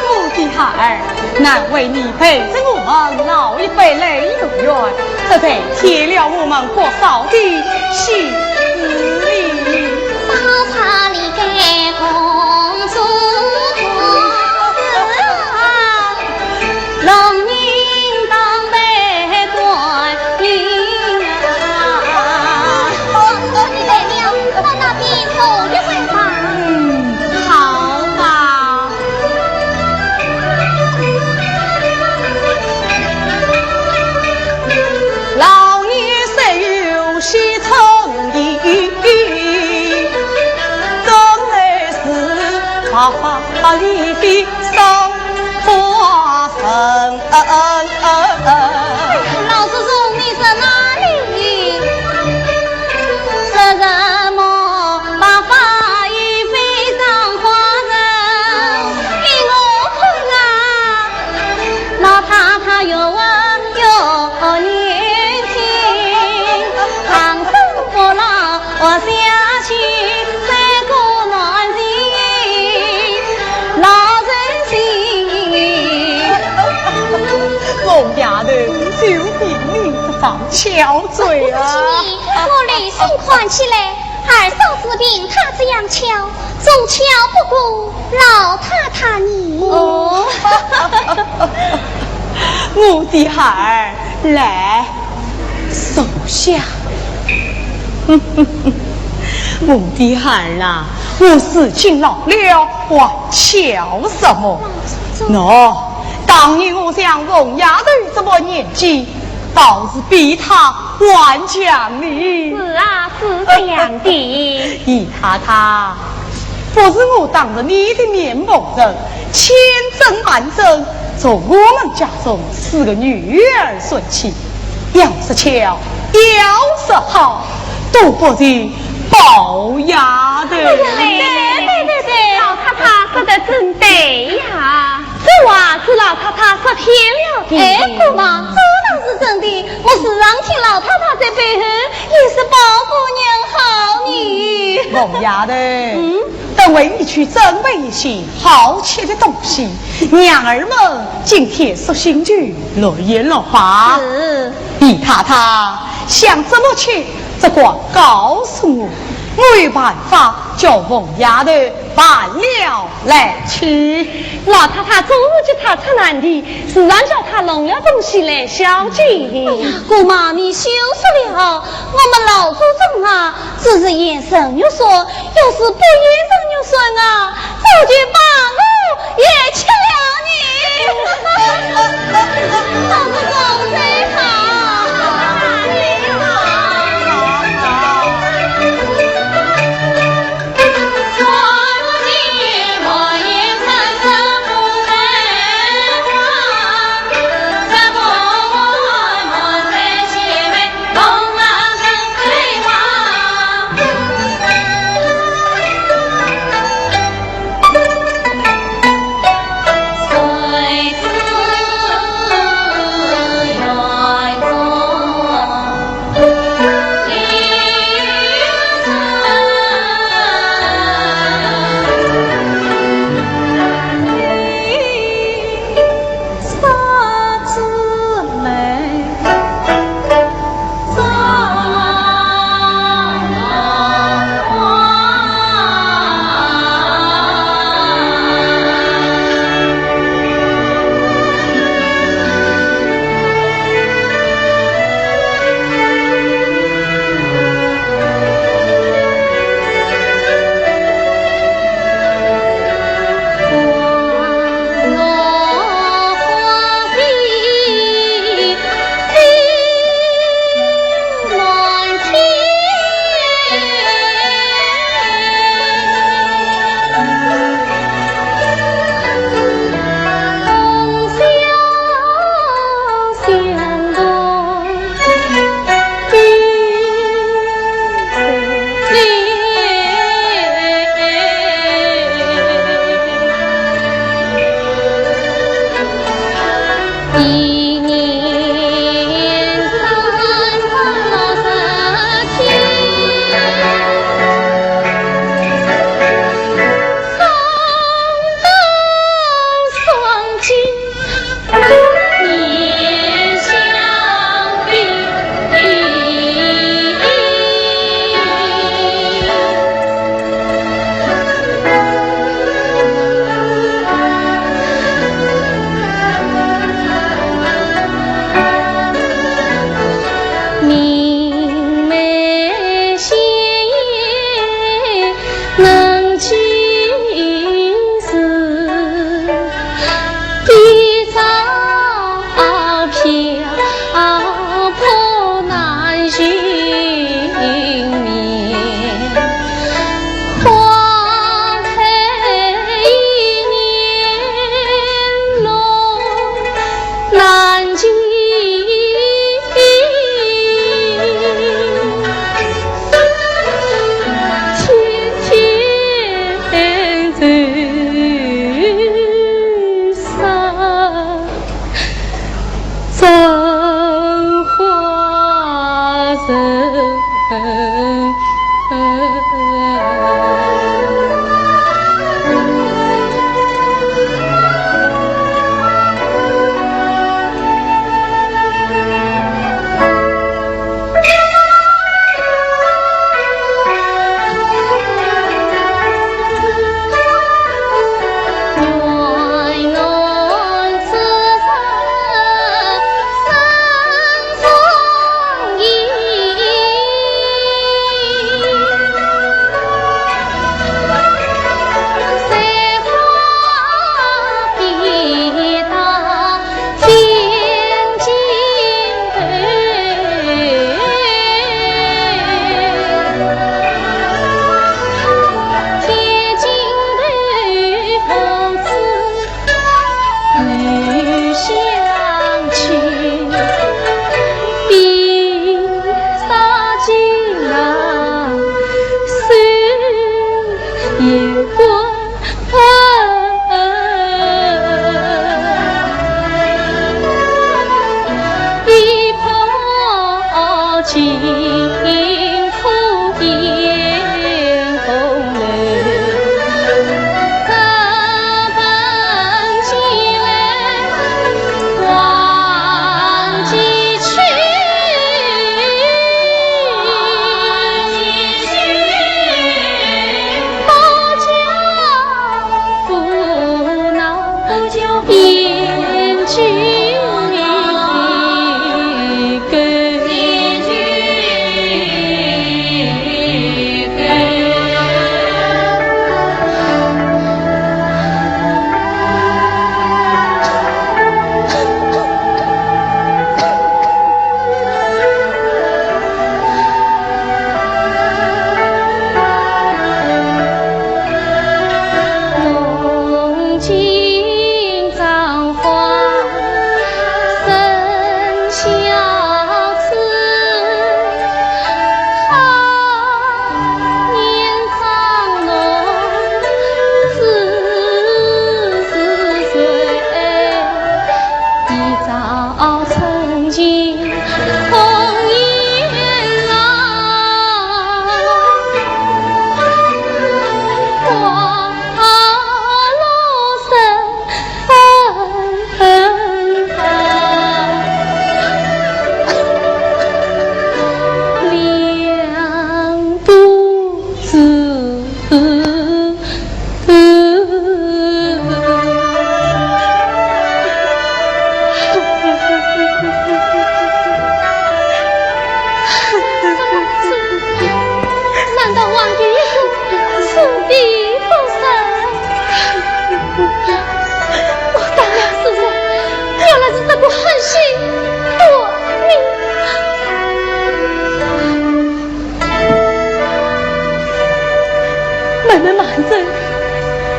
我的孩儿，难为你陪着我们老一辈来游园，这才添了我们不少的喜事哩。 老祖宗，你在哪里？我丫头，就凭你这张巧嘴啊！我理性看起来，二嫂子凭她这样巧，总巧不过老太太你。哦，我的孩儿，来，坐下。我的孩儿啊，我如今老了，还巧什么？喏，当年我像凤丫头这把年纪，倒是比她还强呢。是啊，是这样的。姨太太，不是我当着你的面奉承，千真万真，从我们家中四个女儿说起，要说巧，要说好，都不及宝丫头。对对对对对，老太太说得真对呀。这话是老太太说偏了的。哎，姑妈，这倒是真的，我时常听老太太在背后也是宝姑娘好呢。凤丫头，嗯？等会你去准备一些好吃的东西，让儿们今天说心情乐一乐吧。是。姨太太，想怎么吃，只管告诉我，我有办法叫凤丫头办了来吃。老太太总是给她出难题，时常叫她弄了东西来孝敬。哎呀，姑妈，你休说了，我们老祖宗啊，只是言承玉顺，要是不言承玉顺啊，早就把我也吃了呢。老祖宗最好。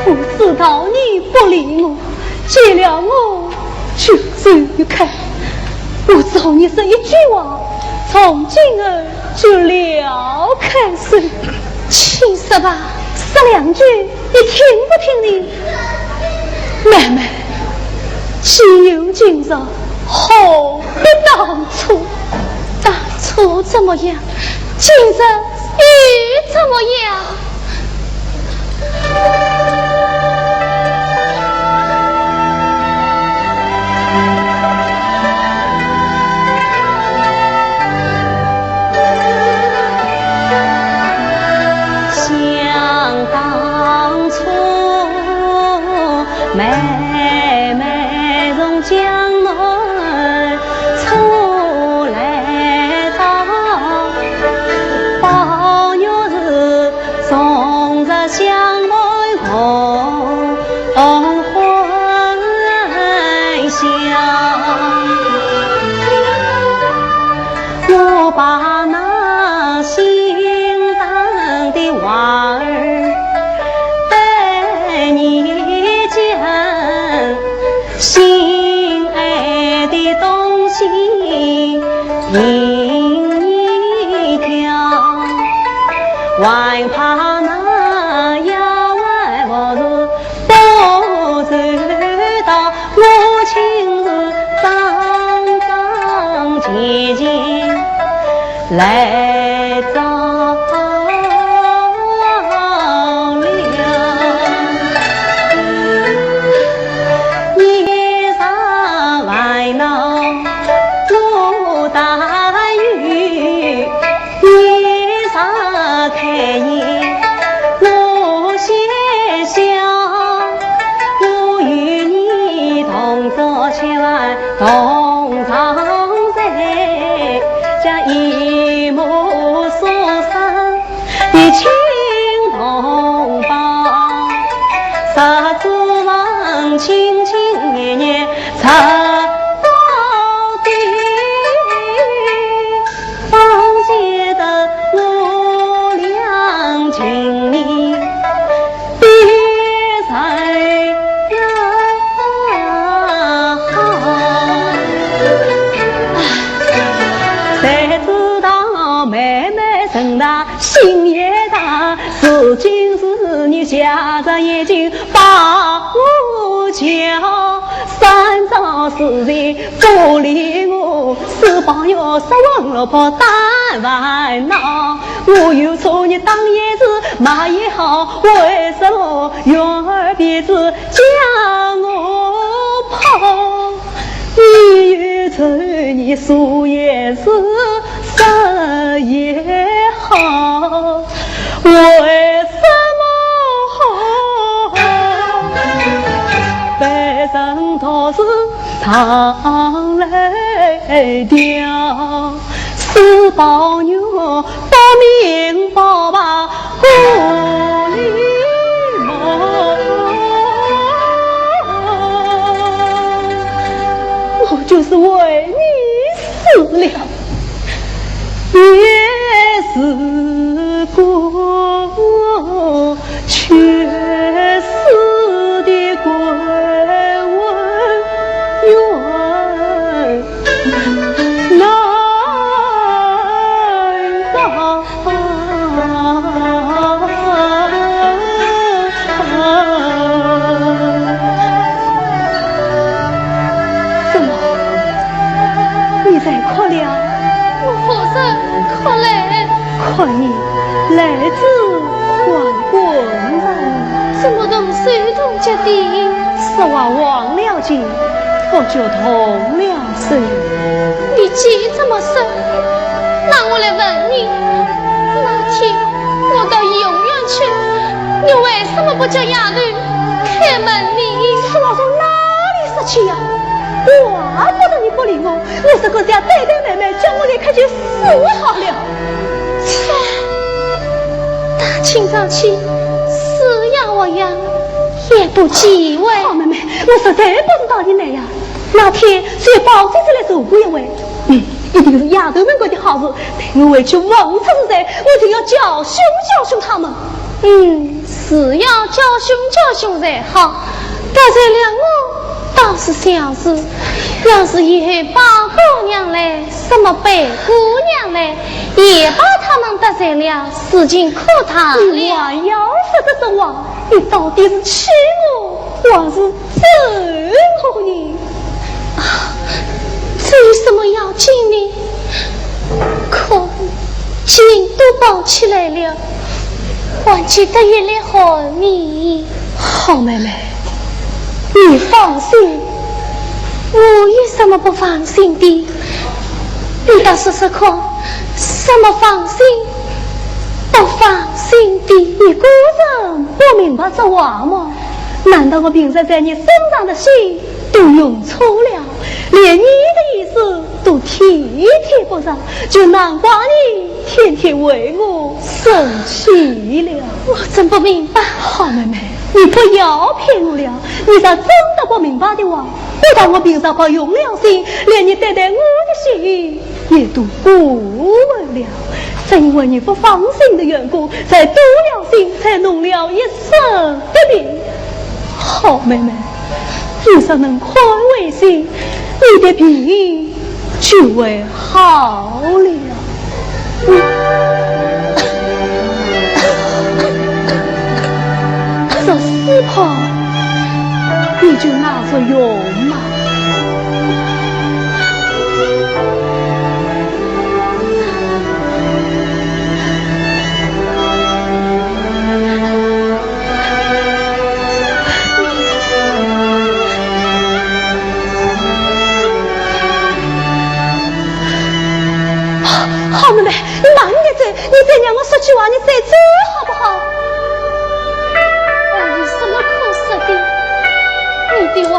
我知道你不理我，见了我就走开。我只和你说一句话，从今儿就撂开手。请说吧。说两句，你听不听呢？妹妹，既有今日，何必当初？当初怎么样？今日又怎么样？想当初，妹妹从江南出来到，宝玉是从这江南红。 红欢笑。我把那心上的话儿对你讲，心爱的东西听你挑，还怕那丫鬟不是 不知道我亲自张张节节来找了。你啥烦恼我担忧， 你啥开眼我先笑，我与你同桌吃饭同床睡，这一母所生的亲同胞，十指肠亲亲热热十八对。 方觉得我俩情谊比谁呀好。谁知道妹妹人大心也大，如今是你瞎着眼睛把我叫，三朝四十 不理我，是朋友说我落魄大烦恼。我又说你当也是，骂也好，为什么远而别之将我抛？你又说你说也是，说也好，为什么被人都是 常来调，是宝玉不明白不礼貌。我就是为你死了，也是个 缺失的官文员难当。怎么，你在哭了？我不曾哭嘞。 看你来自王官人，怎么动手动脚的？说话忘了情，我就动了手。你既这么说，那我来问你，那天我到怡红院去，你为什么不叫丫头开门呢？这话从哪里说起呀？怪不得你不理我， 你是个小呆呆妹妹，叫我来看就死好了。切，大清早起，死呀活呀，也不忌讳。好妹妹，我实在不知道你来呀。那天只有宝姐姐来坐过一回，嗯，一定是丫头们干的好事，待我回去问出是谁，我一定要教训教训她们。嗯，是要教训教训才好。得罪了我倒是小事，要是以后宝姑娘来，什么贝姑娘来，也把她们得罪了，事情可大了。你还要说这种话？你到底是气我，还是咒我呢？啊，这有什么要紧呢？可既都绑起来了，还记得也来害你。好妹妹，你放心，我有什么不放心的？你倒说说看，什么放心不放心的？你果真不明白这话吗？难道我平日在你身上的心都用错了，连你的意思都体贴不上，就难怪你天天为我生气了。我真不明白。好妹妹，你不要骗我了，你若真的不明白的话，不但我平常不用了心，连你对待我的心也都不问了。正因为你不放心的缘故，才多了心，才弄了一身的病。好妹妹，你若能宽慰些，你的病就会好了。这丝帕，你就拿着用吧。好妹妹，你慢点走，你再让我说句话，你再走好不好？我有什么可说的？你的话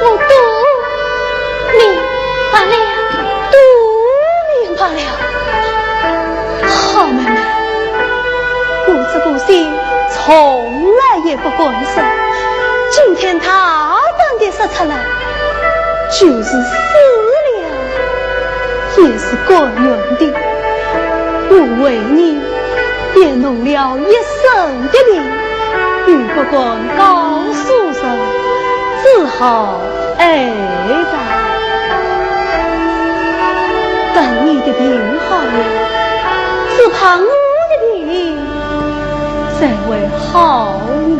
我都明白了，都明白了。好妹妹，我这个心从来也不敢说，今天大胆地说出来，就是死了也是甘愿的。我为你也弄了一身的病，又不敢告诉人，只好挨着。等你的病好了，只怕我的病才会好呢。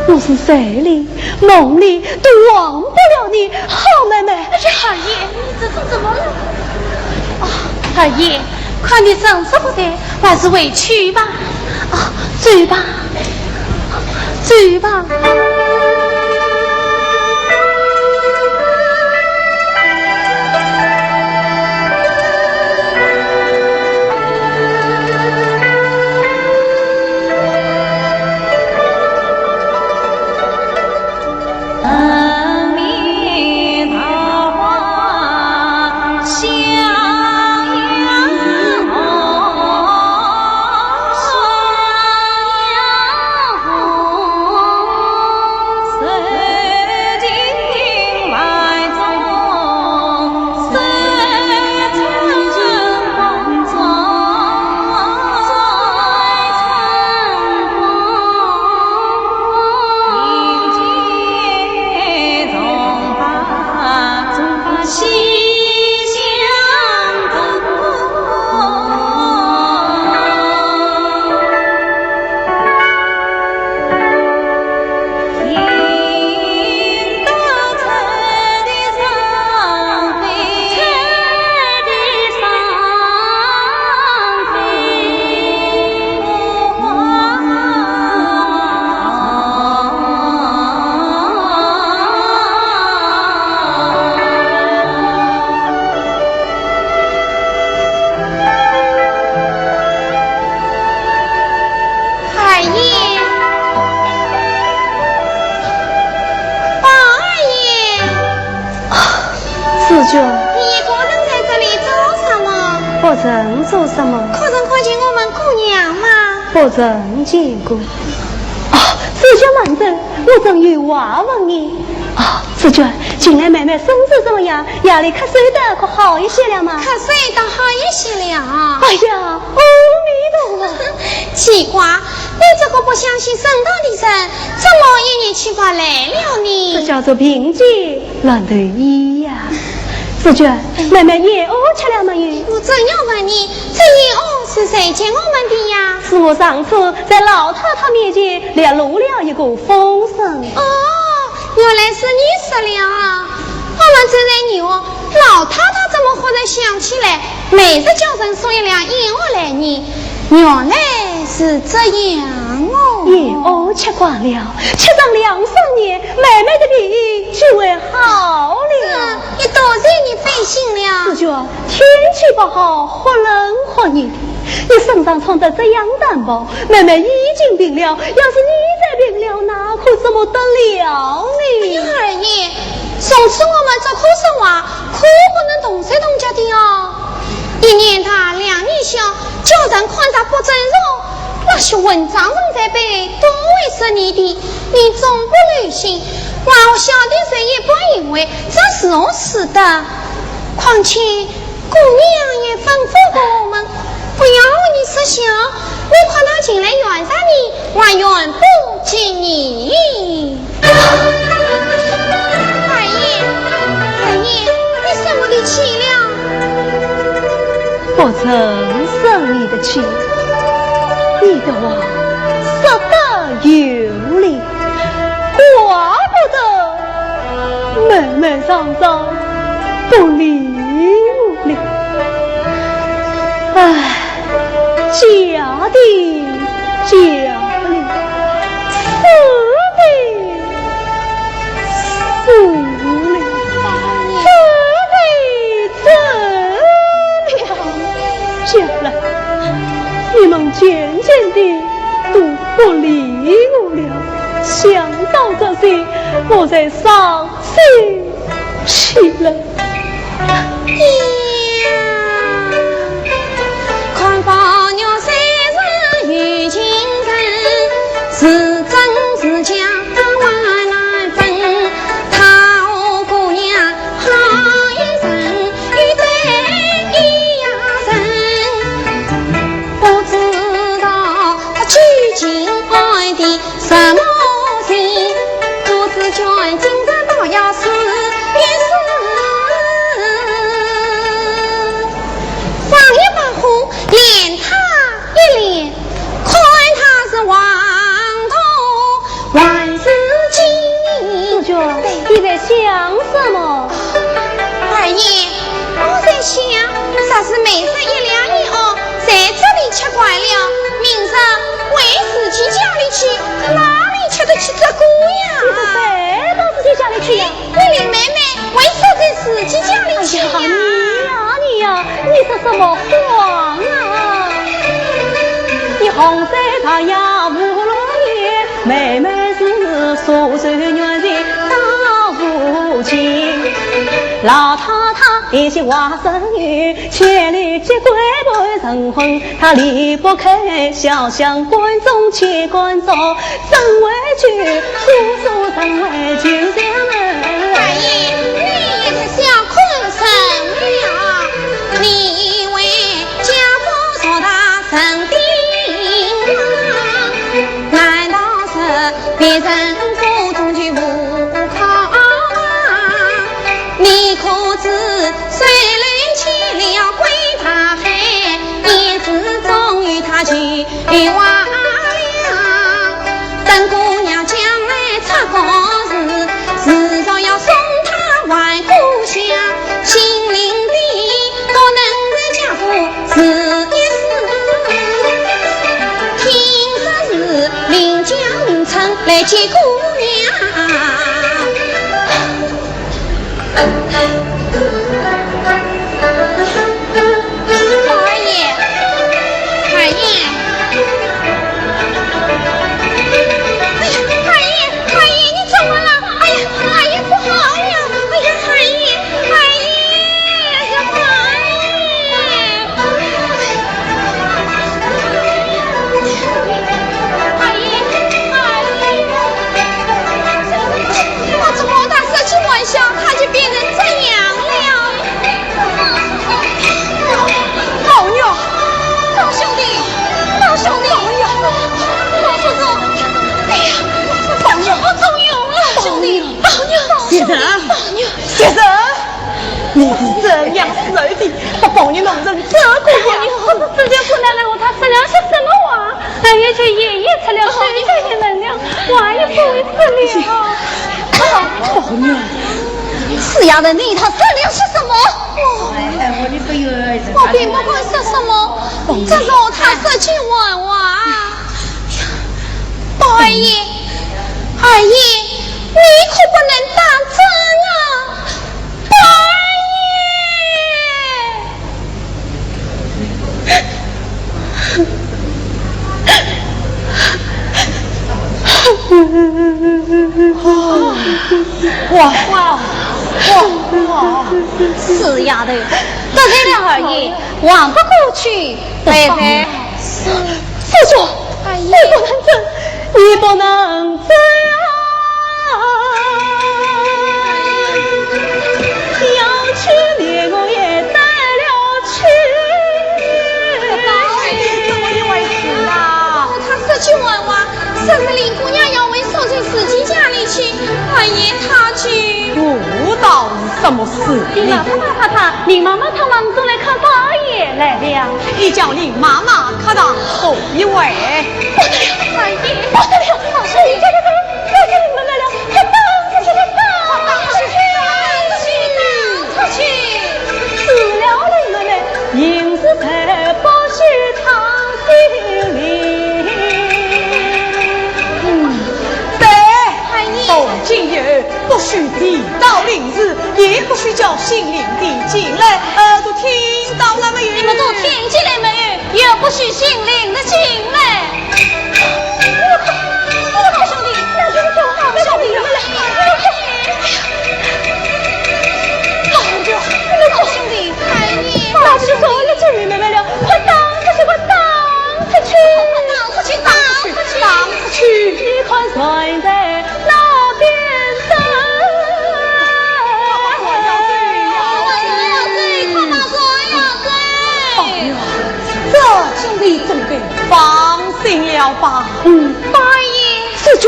我是睡里梦里都忘不了你，好妹妹。哎呀，二爷，你这是怎么了？啊，二爷，看你神色不对，还是回去吧。啊，走吧，走吧。二爷，宝二爷。啊，紫鹃。你一个人在这里做什么？不曾做什么。可曾看见我们姑娘吗？不曾见过。啊，紫鹃慢走，我正有话问你。啊，紫鹃，近来妹妹身子怎么样？夜里咳嗽的可好一些了吗？咳嗽倒好一些了。哎呀，阿弥陀佛。奇怪，这个不相信沈黛的人，怎么一年七个月来了呢？这叫做贫贱乱投医呀。紫鹃，妹妹燕窝吃了没有？我正要问你，这燕窝是谁给我们的呀？是我上次在老太太面前泄露了一个风声。哦，原来是你说了啊。我们正在疑惑，老太太怎么忽然想起来，每日叫人送一两燕窝来呢？原来是这样哦。燕窝吃光了，吃上两三年，妹妹的病就会好了。嗯，也多谢你费心了。紫鹃，天气不好，忽冷忽热，你身上穿得这样单薄，妹妹已经病了，要是你再病了，那可怎么得了呢？哎呀，二爷，从此我们只可说话，可不能动手动脚的哦。一年大，两年小，叫人看她不正常，那些混账人在背后都会说你的，你总不留心，往后小的人也不以为，这是何事的？况且 姑娘也吩咐过我们，不要和你说笑，你看她近来怨煞你，还怨不及你。二爷，二爷，你生我的气了？不曾生你的气，你的话说得有理。 怪不得妹妹常常不理我了。唉，嫁的嫁了，死的死了，走的走了。 将来，你们渐渐地都不理我了。想到这些，我才伤心起来。放一把火，连他一连，看他是黄铜 还是金。紫鹃，你在想什么？二爷，我在想，若是每日一两燕窝，在这里吃光了，明日为自己家里去，哪里吃得起这个呀？你是谁到自己家里去呀？ 你林妹妹为啥在自己家里去呀？哎呀，你呀，你呀，你说什么谎啊？你洪水大呀无路沿，妹妹是苏州原人到无情。老太太一心花生油，千里结归不成婚，她离不开小巷观众，牵观众。 怎回去？叔叔怎回去？二爷，你也太小看人了。你以为家父做大人的名望，难道是别人口中的无靠吗？你可知水流去了归大海，燕子终于它去 别忘了，等姑娘将来出嫁时，迟早要送她还故乡。心灵的不能在家父试一试，听说是临江城来见姑娘。 二爷，二爷，哎呀，二爷，二爷，你怎么了？哎呀，二爷不好了！哎呀，二爷，二爷，哎呀，二爷！二爷，二爷，我怎么打这句玩笑，他就变成这样你是怎样死的？不帮你弄成这个样子。哎呦，这叫姑奶奶和他说了些什么话？二爷就爷爷出了手，再也没了，我也不会死了。宝玉，死丫头，你他说了些什么？我，我并不敢说什么，只是他说起玩话。宝二爷，二爷，你可不能当真啊！ 宝二爷！哇，哇，哇，哇！死丫头，得罪了二爷，还不过去拜拜。 不错，哎呀，你不能走，你不能走啊！要去的我也带了去。这到底怎么一回事啊？他说起玩话，说是林姑娘要为送进自己家里去，二爷他去。不到 什么事？林妈妈、太太，林妈妈他们送来看宝二爷来了。你叫林妈妈、太太坐一会。不得了，二爷，不得了！二爷，这个人，这个人来了，快打出去，快打出去，打出去，打出去！除了林妹妹，硬是在不许他心里。嗯，对，二爷。从今以后 不许提到林氏，也不许叫姓林的进来。耳朵听到了没有？你们都听见了没有？也不许姓林的进来。我靠，我靠，兄弟，那这个叫好兄弟，你们来，你们来。好兄弟，哎，你那这个叫林妹妹了，快打出去，快打出去！打出去，打出去，打出去！你看现在 那边走。快把船摇走，快把船摇走！哎呀，这兄弟总该放心了吧？嗯，大爷。世钧。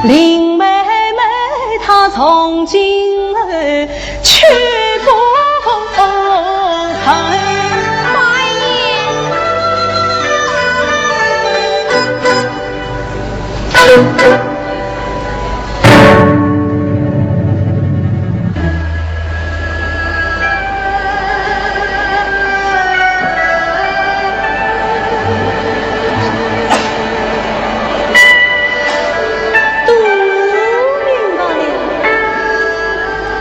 林妹妹她从今后 去不成。都明白了。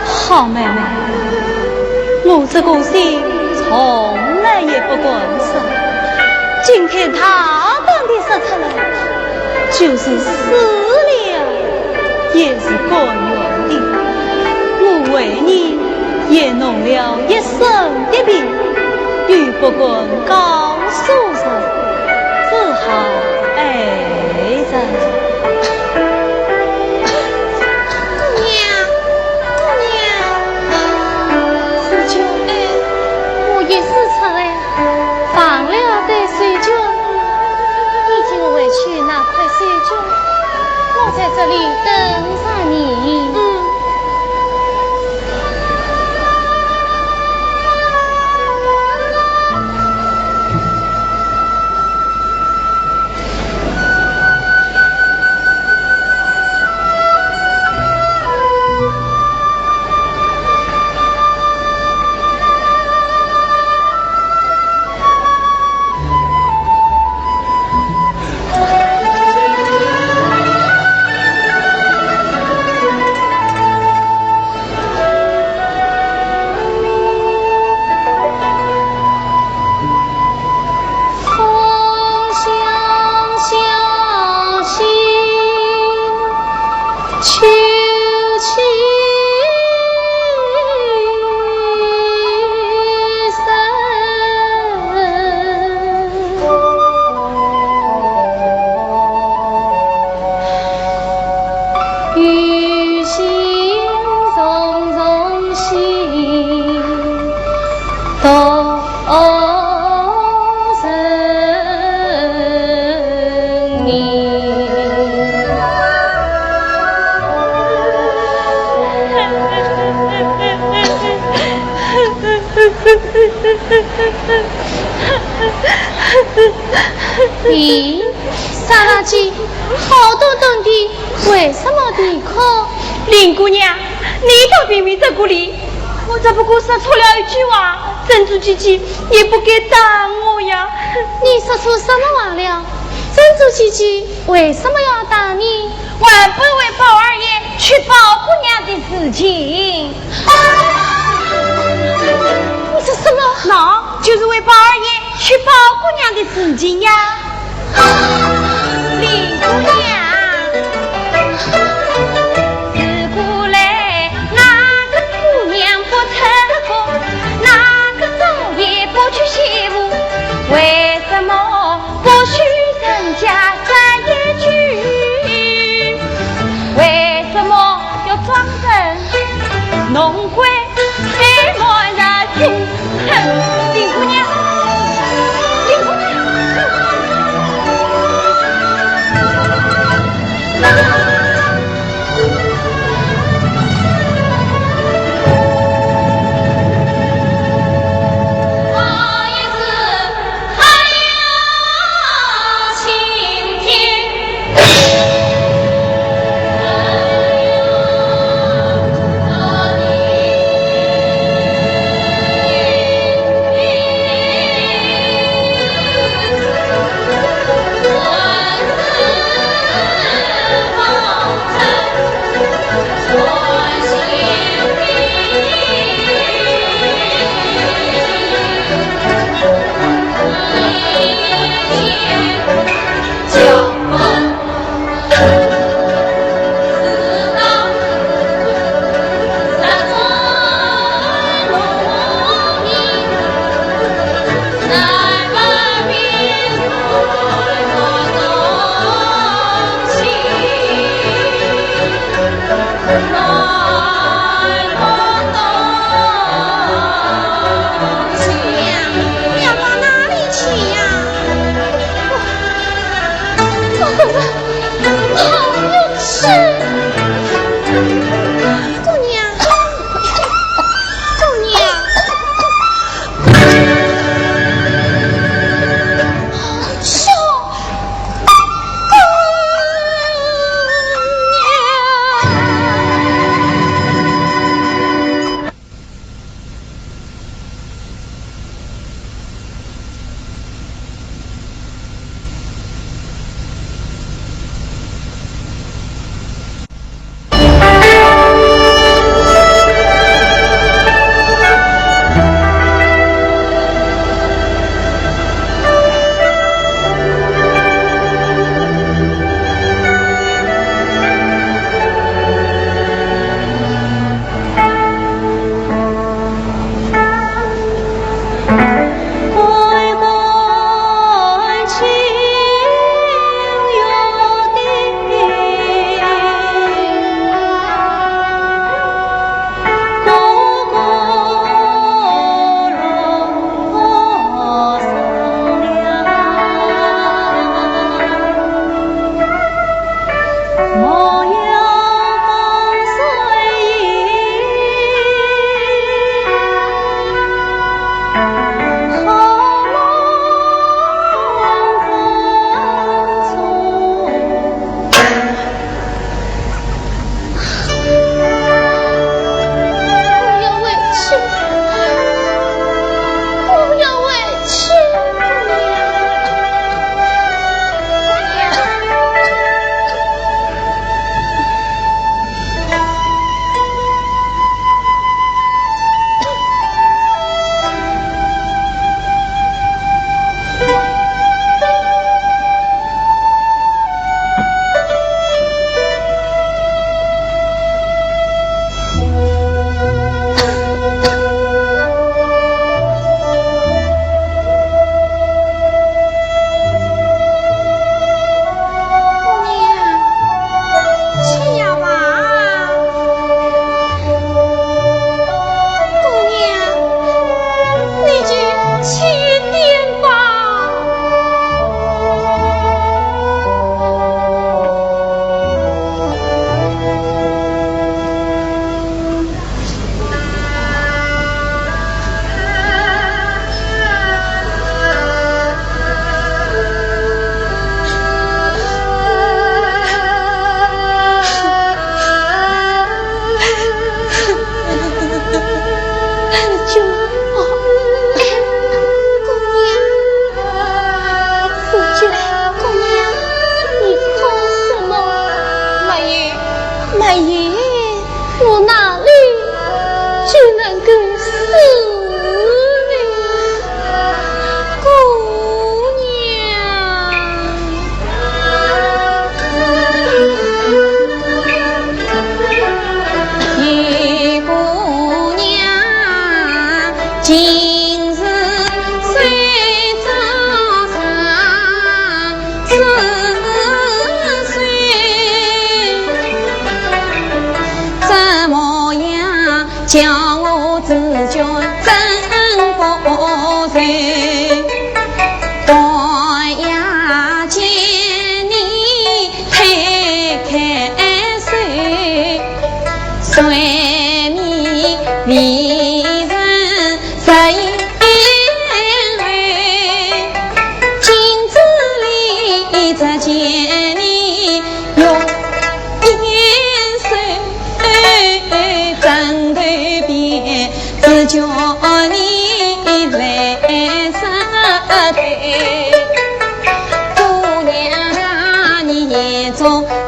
好妹妹，我这个心从来也不敢说，今天大胆地说出来，就是死了也是甘愿的。我为你也弄了一身的病，又不敢告 诉说，只好挨着。姑娘，姑娘。世钧。哎。我一时出来，忘了带手绢。你替我回去拿块手绢，我在这里等着你。嗯。咦，沙拉姐，好端端的，为什么啼哭？林姑娘，你倒评评这个理，我只不过说错了一句话，珍珠姐姐也不该打我呀。你说错什么话了？珍珠姐姐为什么要打你？还不为宝二爷娶宝姑娘的事情。你说什么？喏，就是为宝二爷娶宝姑娘的事情呀。林姑娘，自古来哪个姑娘不成功，哪个少爷不娶媳妇？为什么不许人家再娶？为什么要装神弄鬼？ 谁莫热情。哼，林姑娘，林姑娘。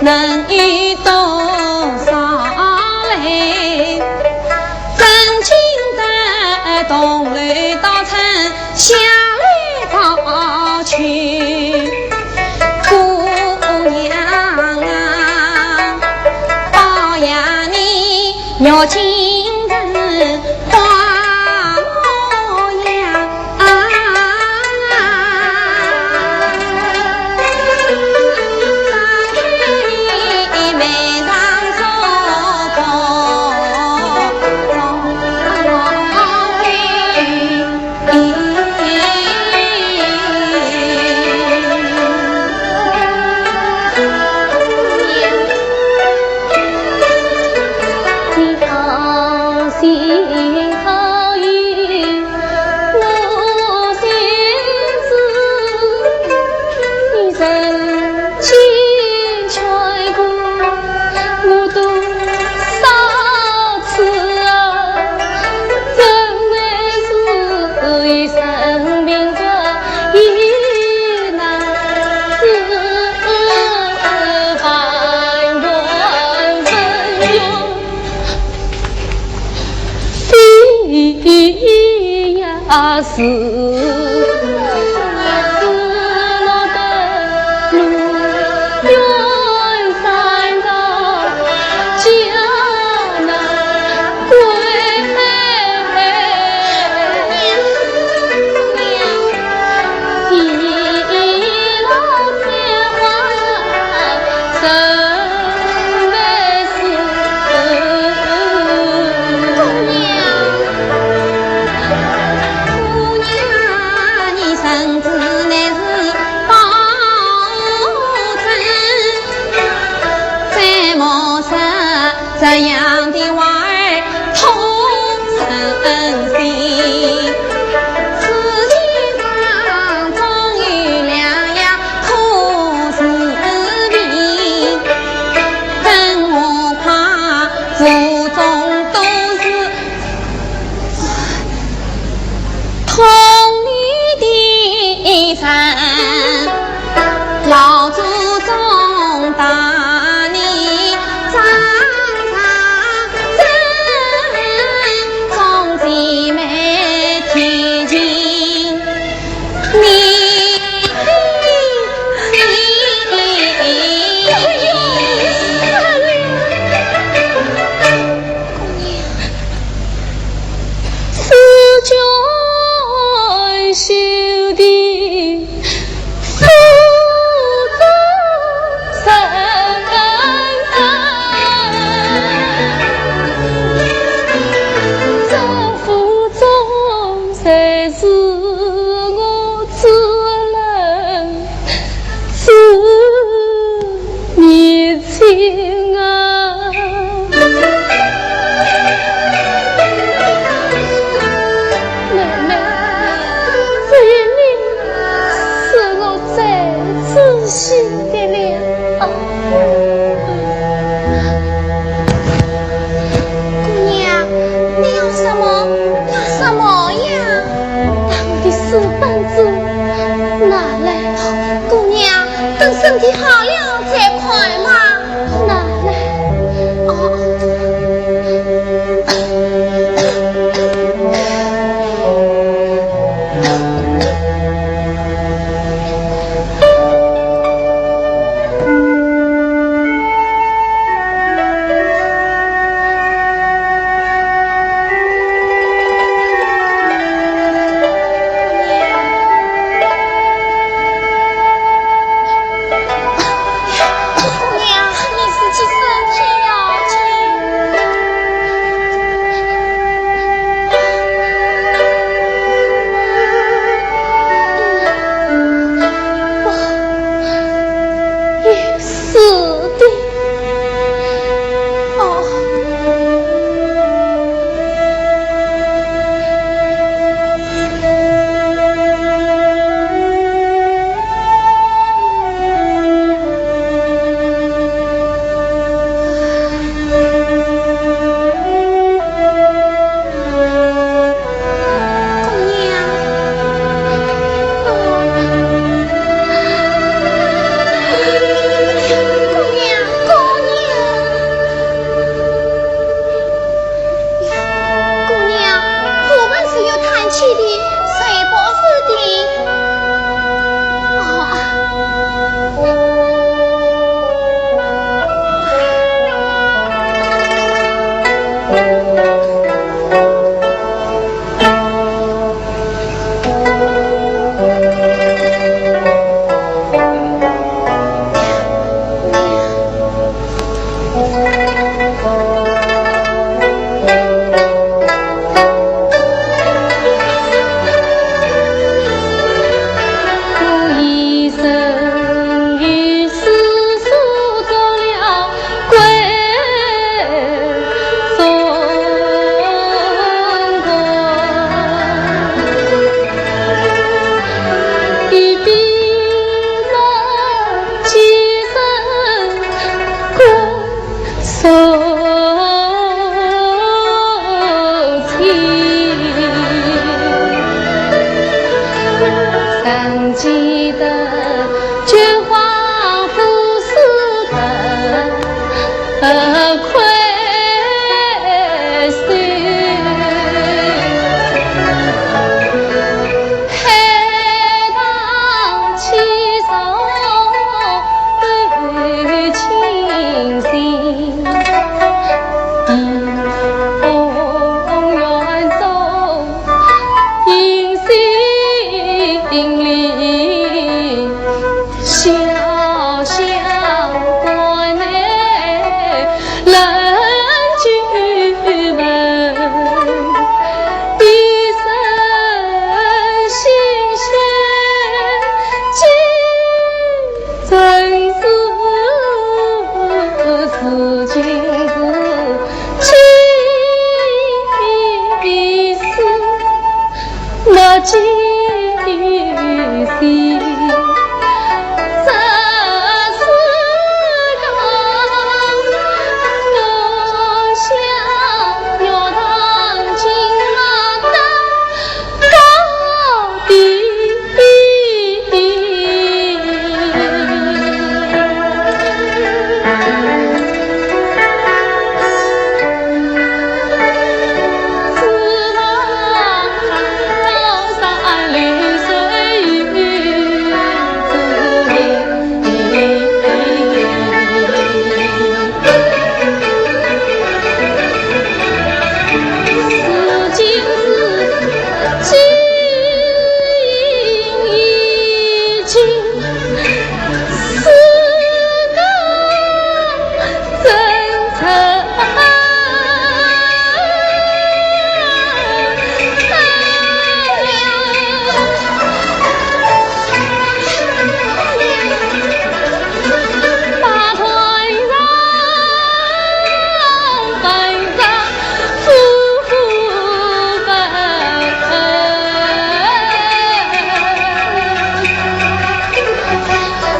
能有多少嘞？真经得东楼到城下来跑去。姑娘啊，保呀你要精神，保呀。 这样的话儿通人心，世界上总有两样可是病，更何况祖宗都是 同你的山，老祖宗大你张长征，从前没提起你。 是年轻啊。妹妹，只有你是我最珍惜的了。啊。姑娘，你要什么？要什么呀？把我的书本子拿来。姑娘， 等身体好了再看嘛。拿来。哦。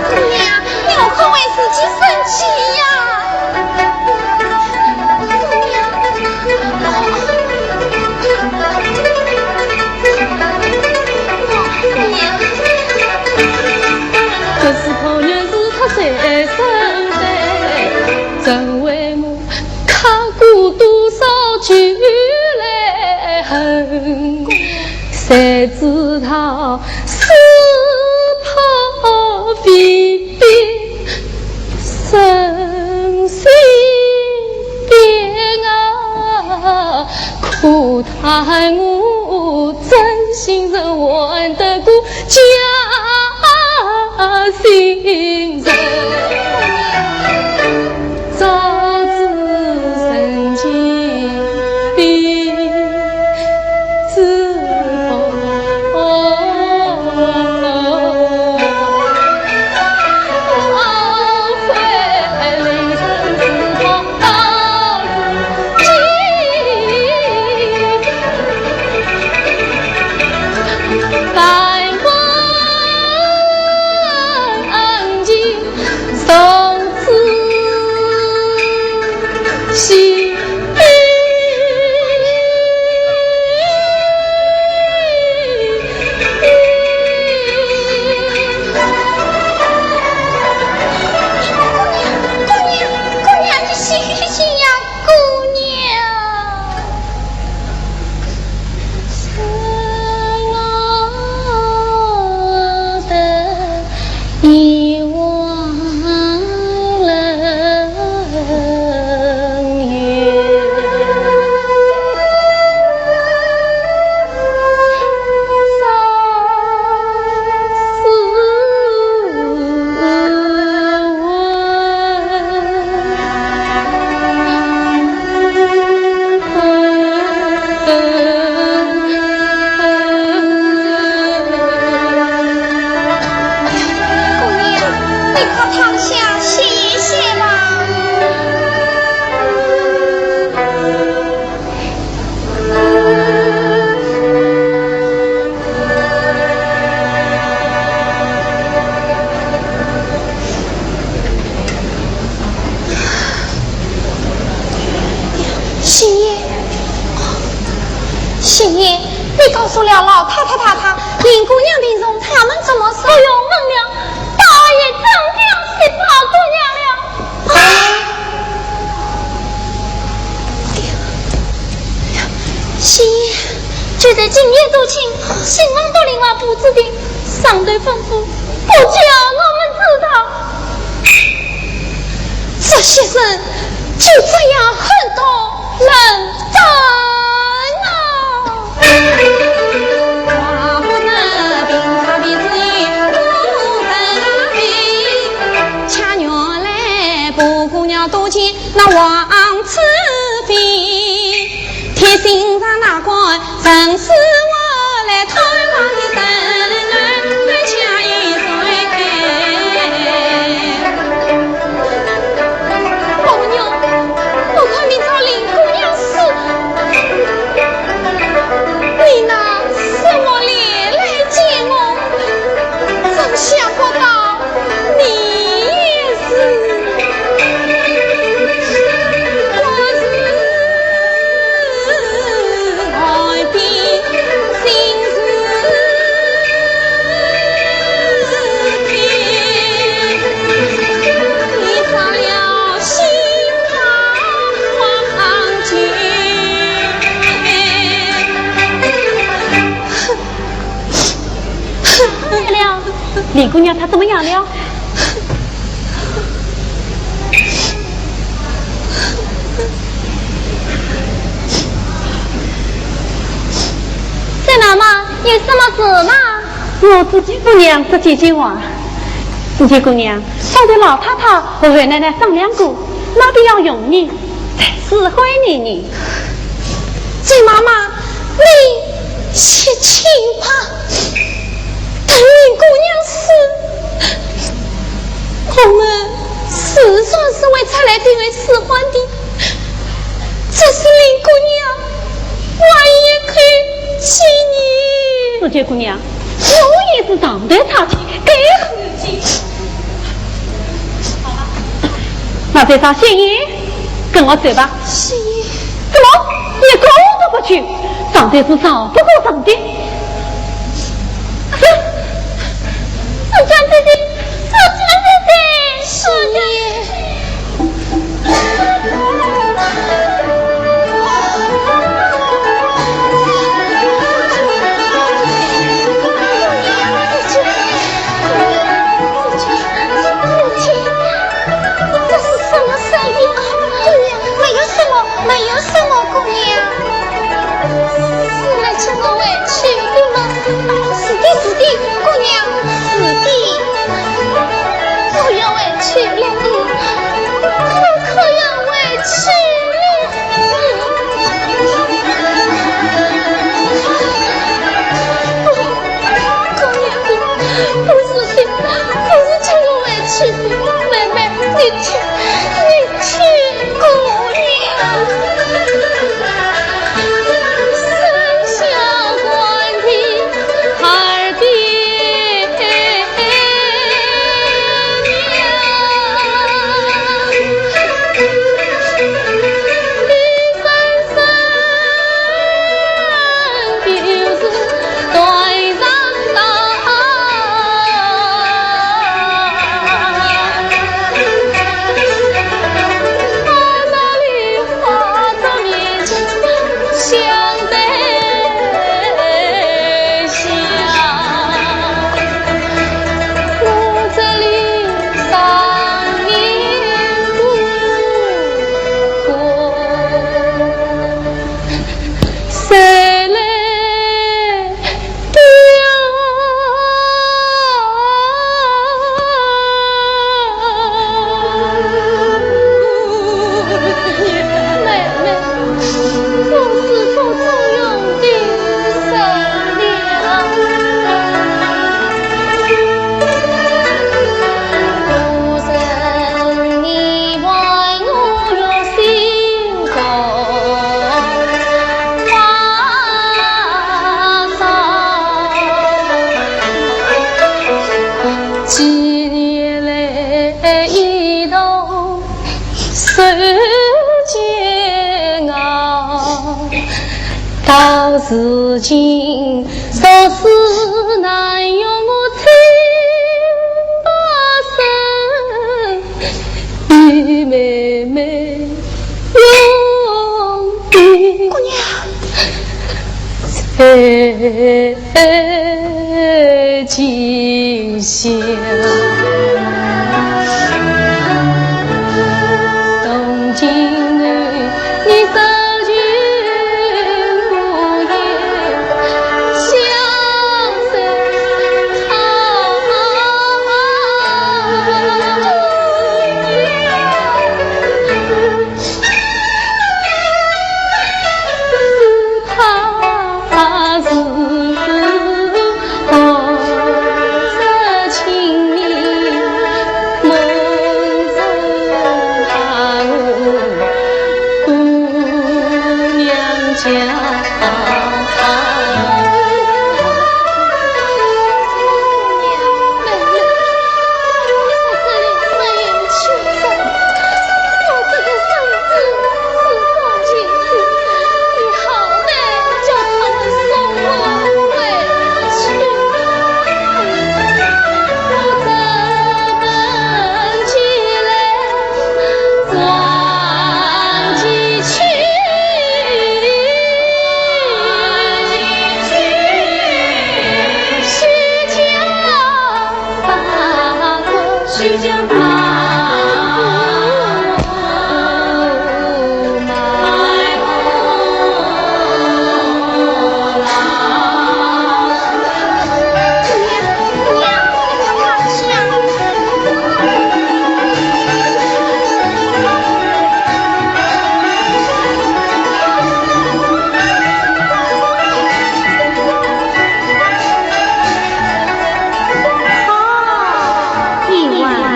姑娘，你可为自己生气呀！姑娘，姑娘，搿是怕人是他最深的，真为我 看过多少酒来恨，谁知他是怕非比人心变啊！可叹我真心是换得个假心人。 早知曾经的知否，后悔临深似道不及。 姑娘，姑娘，姑娘，你醒醒呀！ 姑娘。姑娘，你快躺下歇一歇吧。 新爷，新爷，你告诉了老太太太太，林姑娘病重，他们怎么说？不用问不叫我们知道，这些人就这样狠毒冷淡啊！红娘，我看明朝林姑娘死，你拿什么脸来见我？真想不到你也是。 怎么样，林姑娘她怎么样了？ 三奶妈，有什么事吗？我自己姑娘说几句话。自己姑娘，刚才老太太和二奶奶商量过，那边要用你，再使唤你呢。金妈妈，你去请吧。 等林姑娘死，我们自然是会出来替伊使唤的。这是林姑娘唯一一句建议。紫鹃姑娘，我也是上头差去，该何解？那这张谢琰，跟我走吧。谢琰。怎么？一个都不去？上头是上不过上的。 紫鹃姐姐，紫鹃姐姐，紫鹃姐姐。这是什么声音啊？姑娘，没有什么，没有什么，姑娘。 是来接我回去的吗？是的，是的，姑娘，是的。我要回去了，我可要回去了。不，姑娘，不是的，不是接我回去的。妹妹，你听，你 听姑娘。几年来一道受煎熬，到如今倒是难容我清白身，与妹妹永别。姑娘，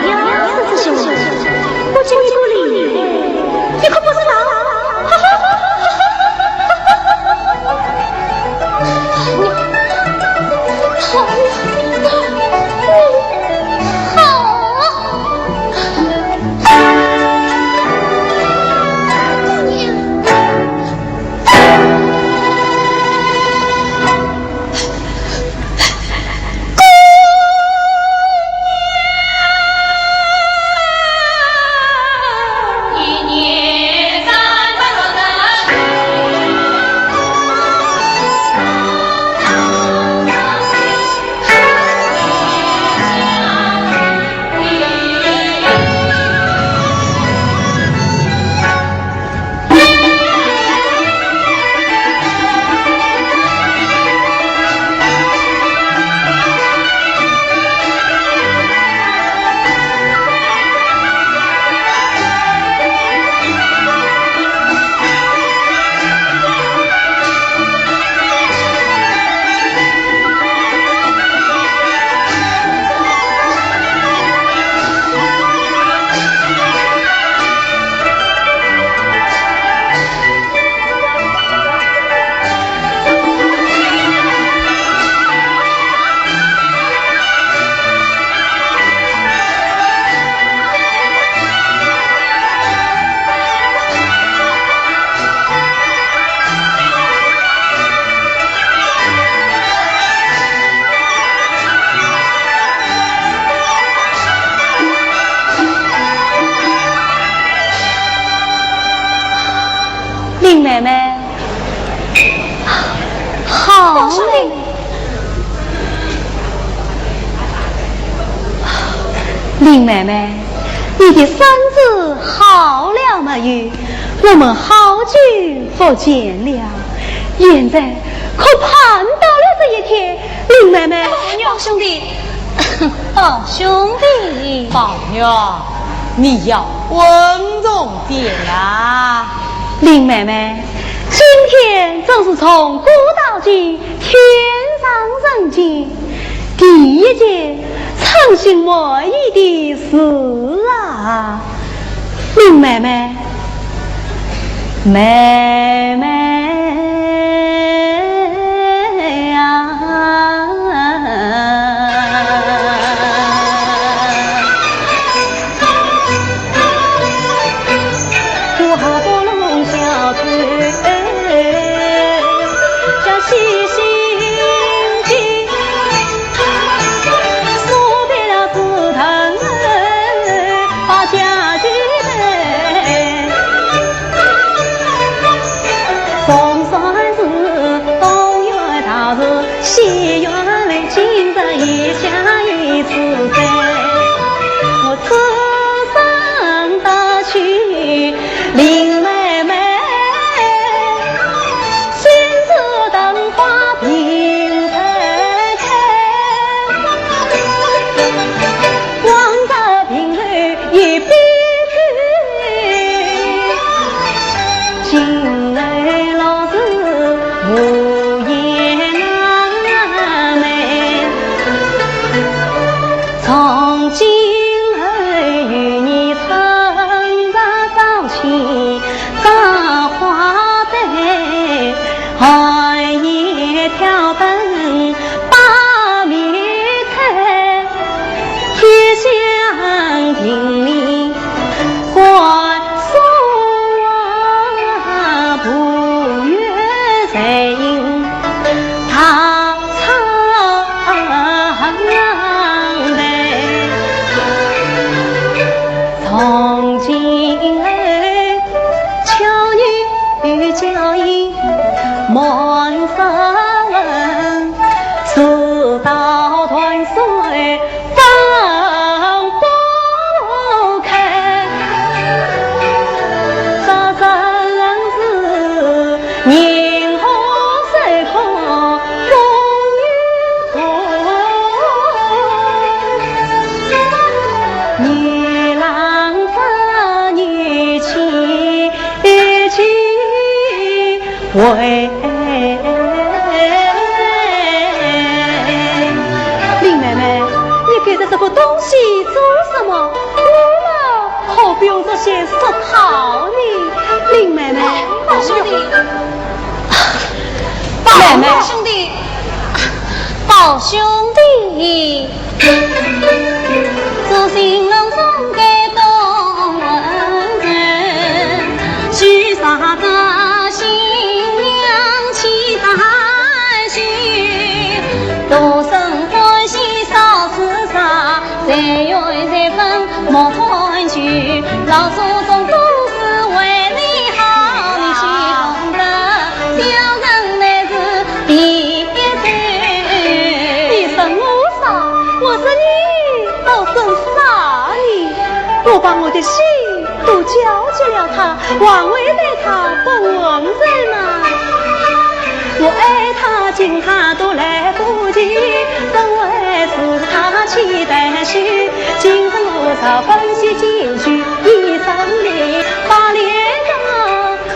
你还要说些什么？我今天不理你，你可不知道。林妹妹，好嘞。林妹妹，你的身子好了没有？我们好久不见了，现在可盼到了这一天。林妹妹，宝兄弟，宝兄弟，宝玉，你要稳重点啊。林妹妹，今天真是从古到今，天上人间，第一件称心满意的事啊。林妹妹，妹妹啊。 从光照平日一边去，今日老是无言难寐。从今后与你春茶朝夕， 赏花对，寒夜挑灯把米炊，天香亭里观书画，步月随影踏 长亭。从今后，巧语巧语满山问，说到断水 放不开，这真是银河水空空有痛。女郎这女妻，妻为 林妹妹，你盖着这个东西做什么？我嘛，可不用这些俗套呢。林妹妹，哎，宝兄弟，妹妹，宝兄弟，宝兄弟。 你说我傻，我说你倒真傻呢。我把我的心都交给了他，还会对他不温存吗？我爱他，敬他都来不及，怎会使他气得去？今日我早奔西京去，一声令，把脸上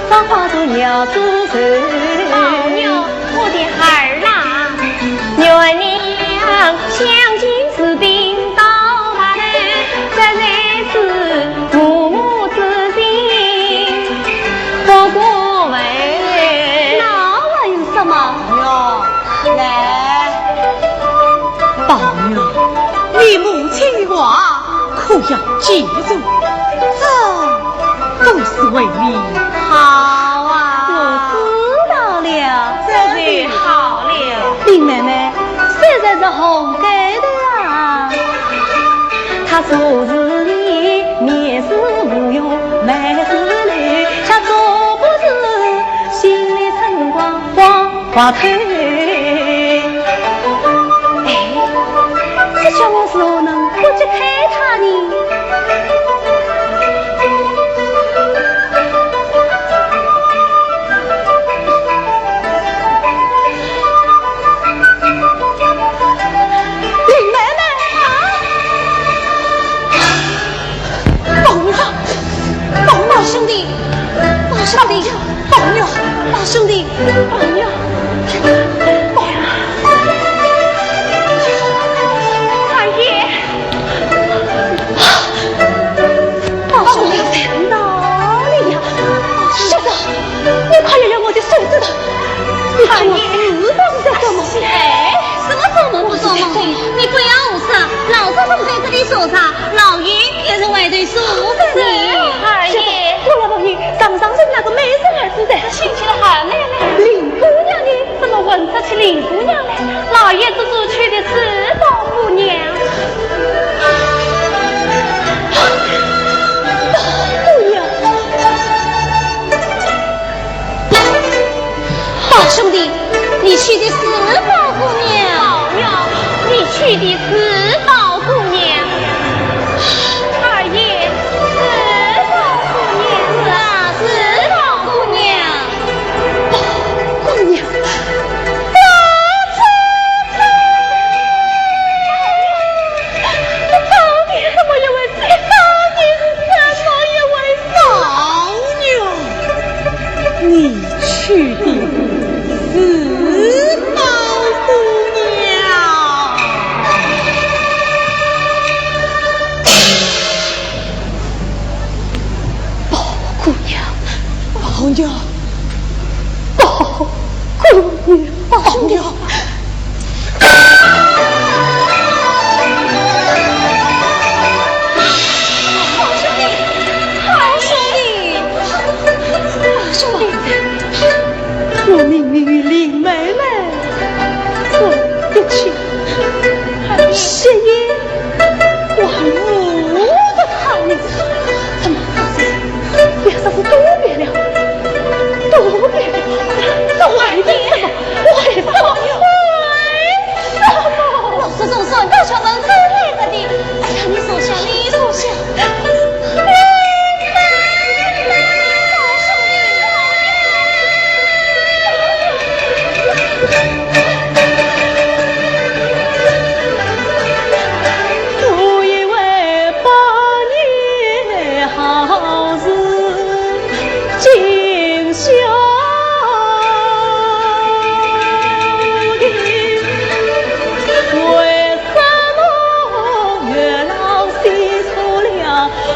花花树摇枝头。宝玉，我的孩儿啊，原谅乡亲士兵到大队，这才是父母之心，不过问。那还有什么？哟，来。宝玉，你母亲的话 可要记住，这都是为你好啊。我知道了，这就好了。林妹妹，实在是好该的啊。他说是你面似乌云，眉似柳，却做不出心里春光花 花开。哎，这叫我如何能不去看他呢？林妹妹啊！ 宝玉，宝玉，兄弟，宝兄弟，宝玉，宝兄弟，宝玉，宝玉。二爷，宝兄弟，哪里呀？小子，你快咬咬我的手指头，你看我是不是在做梦？哎，什么做梦不做梦的？你不要胡说，老祖宗在这里坐着， 老爷也是外头坐着呢。二爷。我老朋友常常是那个美人儿子的。亲戚的好妹妹。林姑娘呢？怎么混出去林姑娘来？老爷只是娶的是宝姑娘。宝姑娘。 宝兄弟，你娶的是宝姑娘？宝玉，你娶的是宝姑娘？二爷，是宝姑娘。是啊，是宝姑娘。宝姑娘，宝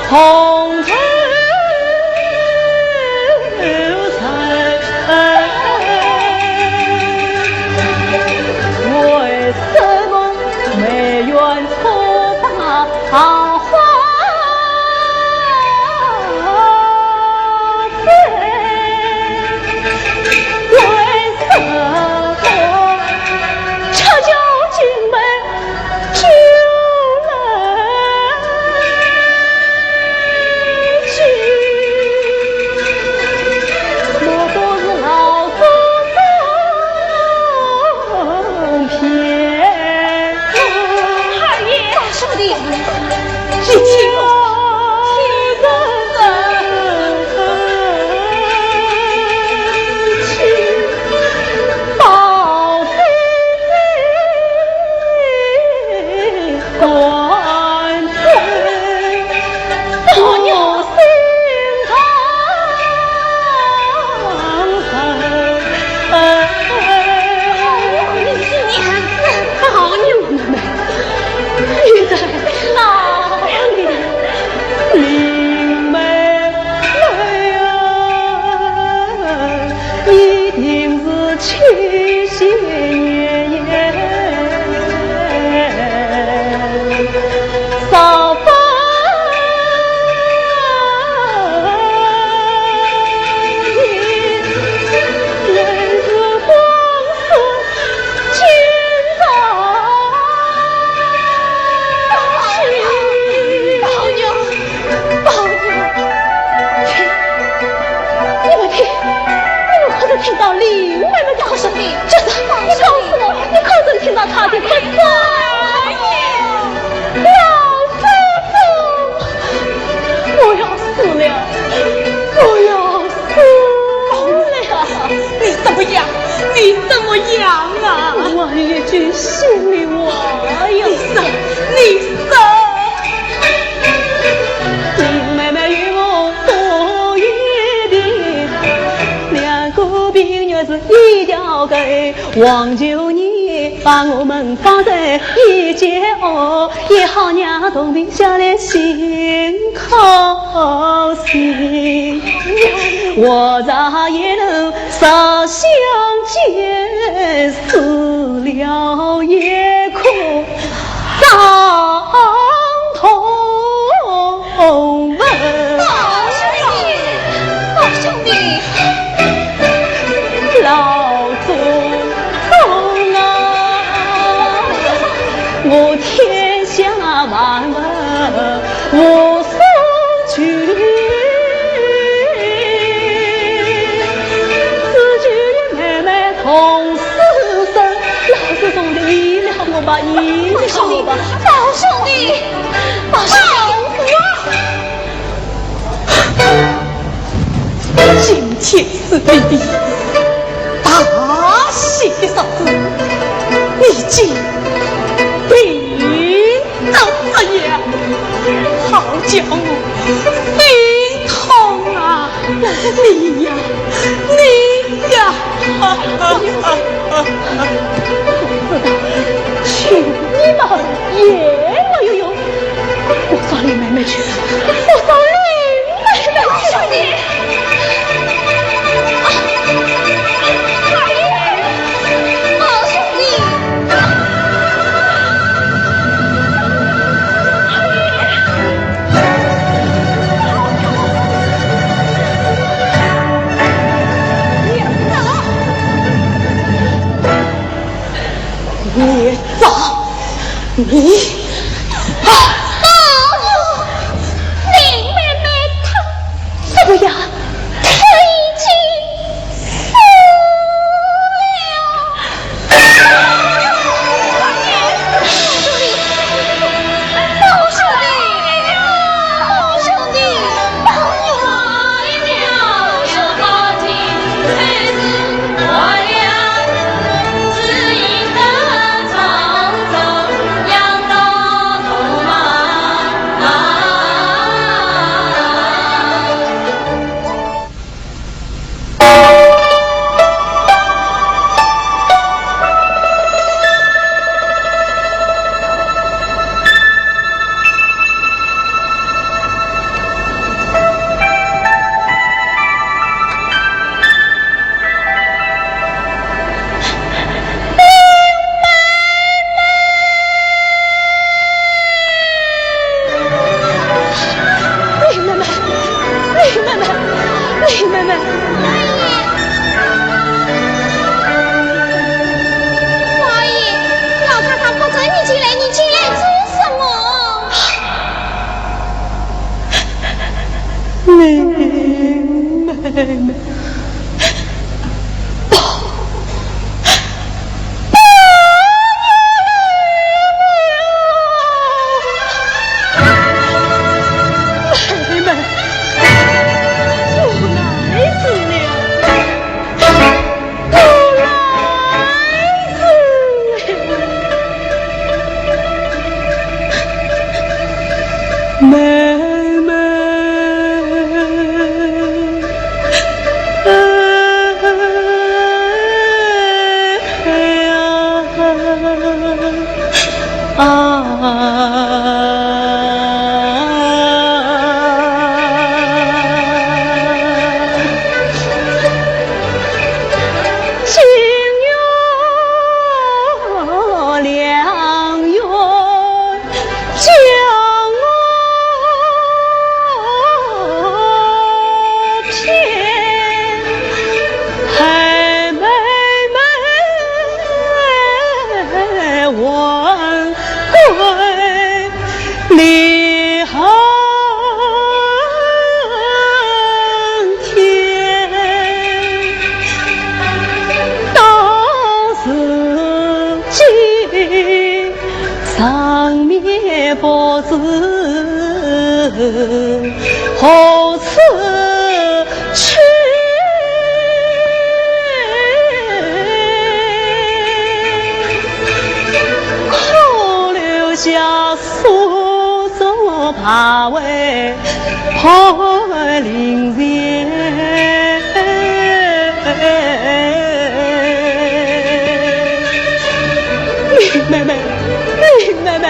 空头人，为什么梅园错把桃花醉？为什么恰巧今日 二爷，大兄弟，你听我，听我。宝玉，宝玉，你们听，你们可曾听到林妹妹的哭声？就是，你告诉我，你可曾听到她的哭声？老祖宗，我要死了，我要死了！你怎么样？你怎么样啊？我一句心里话呀。你说，你说。林妹妹与我多一点，两个鳖月是一条狗，望求你把我们放在一间哦，也好让同病相怜心靠心。我在一路烧香结束了一颗 伤痛文。宝兄弟，宝兄弟，老祖宗啊，我天下万物无所求，只求与妹妹同死生。老祖宗，你原谅我吧，原谅我吧。宝兄弟，宝兄弟，宝兄弟。今天是你的大喜的日子，你竟病得这样，好叫我心痛啊！你呀，你呀！ 我知道，求你们也没有用。我找林妹妹去，我找林妹妹去。兄弟，啊，二爷，啊，兄弟。 孽障，你，啊，啊，老妹妹。妹妹，我来迟了，我来迟了。妹妹。 林妹妹，林妹妹，林妹妹。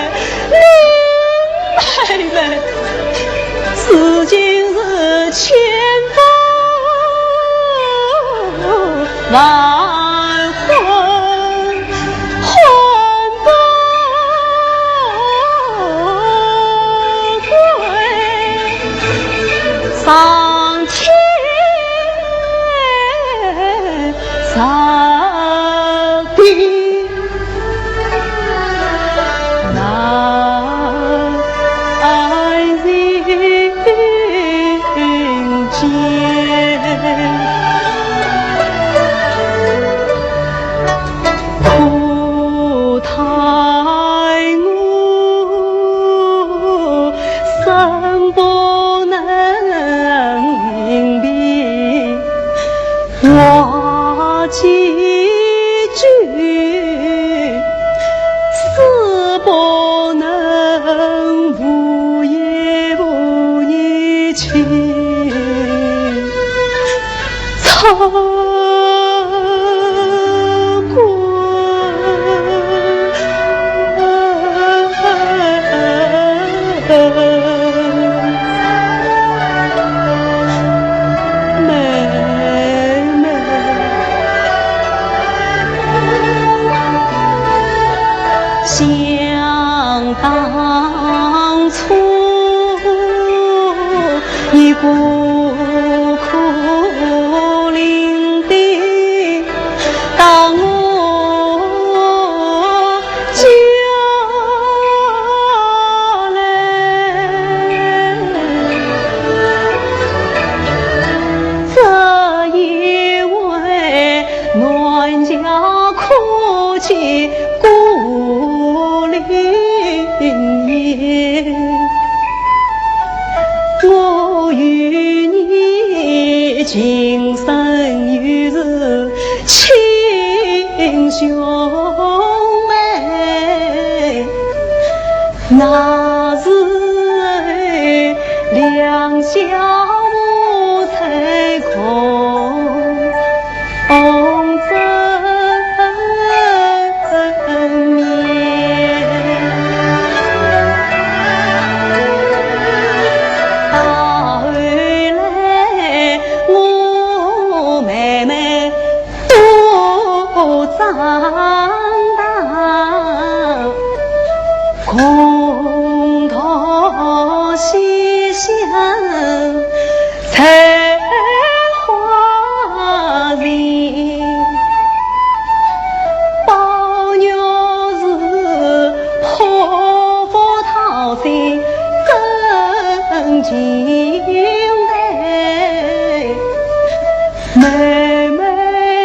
妹妹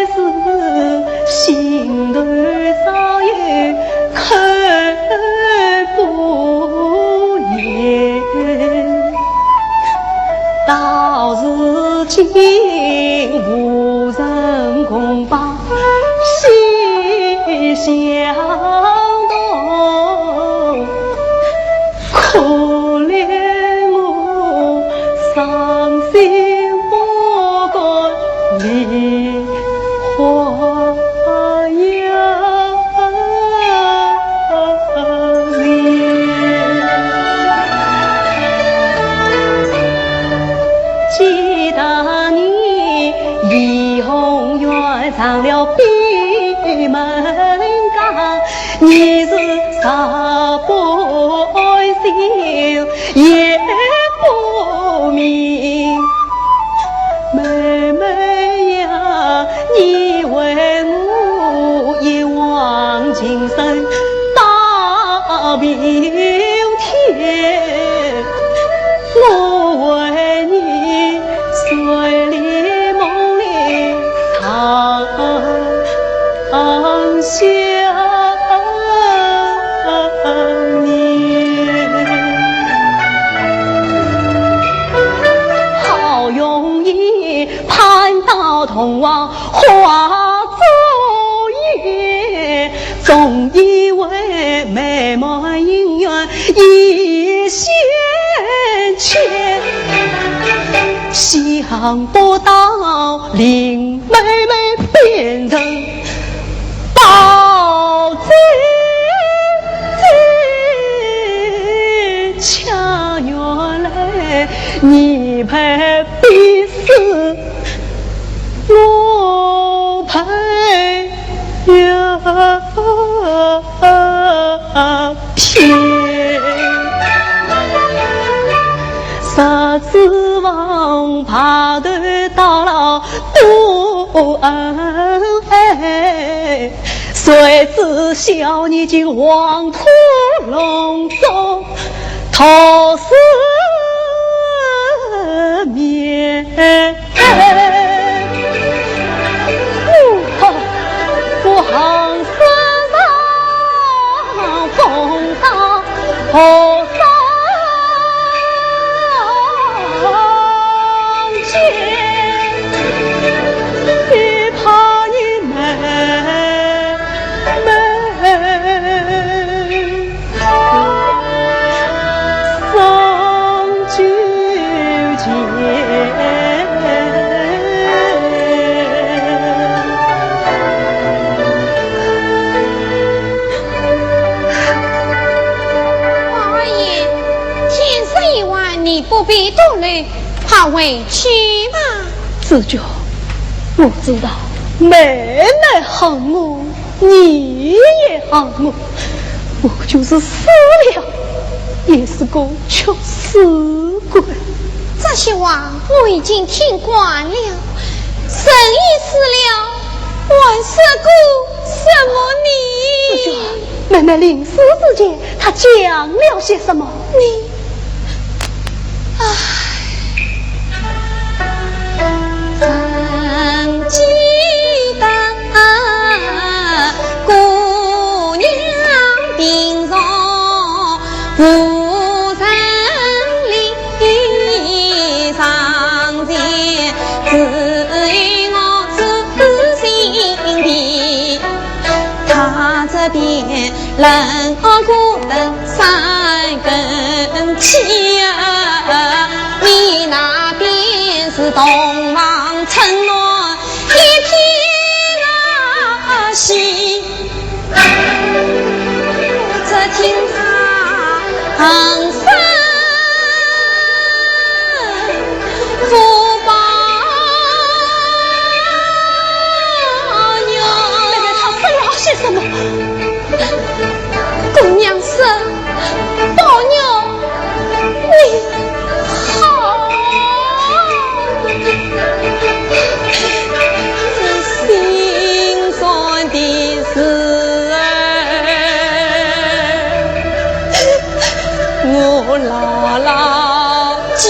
是心头早有口不言，到如今无人共把心相通。 可怜我伤心不敢离花呀。记得你怡红院上了闭门羹， 你是啥不安心也不明。妹妹呀，你为我一往情深到明天，我为你睡里梦里常 想你。好容易盼到童话花烛夜，总以为美满姻缘已现前，想不到林妹妹变成 到最最恰原来你配比死我配呀，天！啥指望白头到老 多恩爱，谁知晓你竟黄土隆中托死面。我横生风浪，何 王二爷，天色已晚，你不必多留，快回去吧。紫鹃，我知道妹妹恨我，你也恨我，我就是死了，也是个屈死鬼。这些话我已经听惯了，人已死了，还说个什么你？紫鹃，妹妹临死之前，她讲了些什么？你，唉。曾记得姑娘病重无人理，床前只有我自心病。她这边 冷哦孤灯三更起啊，你那边是洞房春暖一片啊喜。只听他哼声 福报哟。妹妹，她说了些什么？姑娘说，宝玉，你好。这心酸的事儿 我牢牢记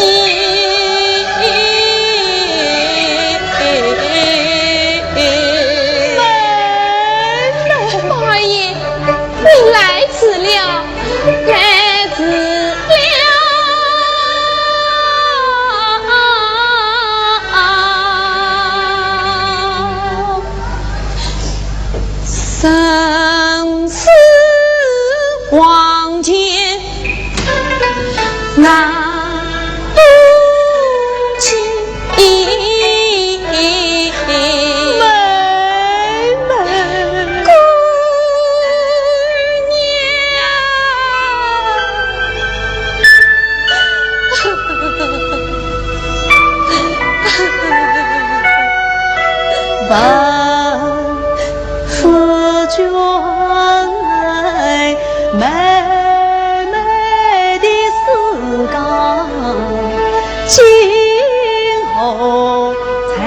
夫君妹妹的事讲今后才。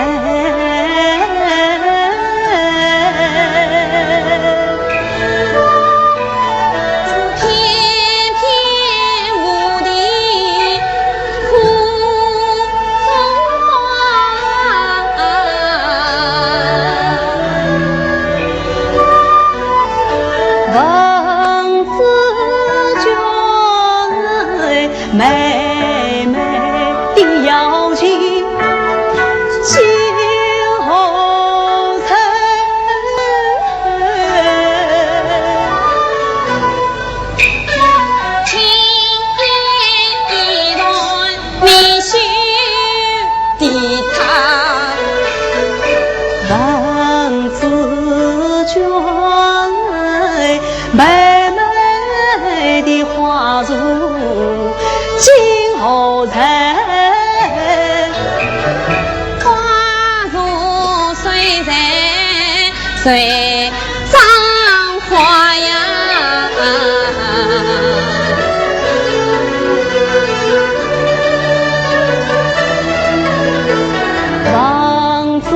妹妹的要紧，今后人。青天一段明秀的她。问子君，妹妹的花如今何在？花如水在水上花呀。望子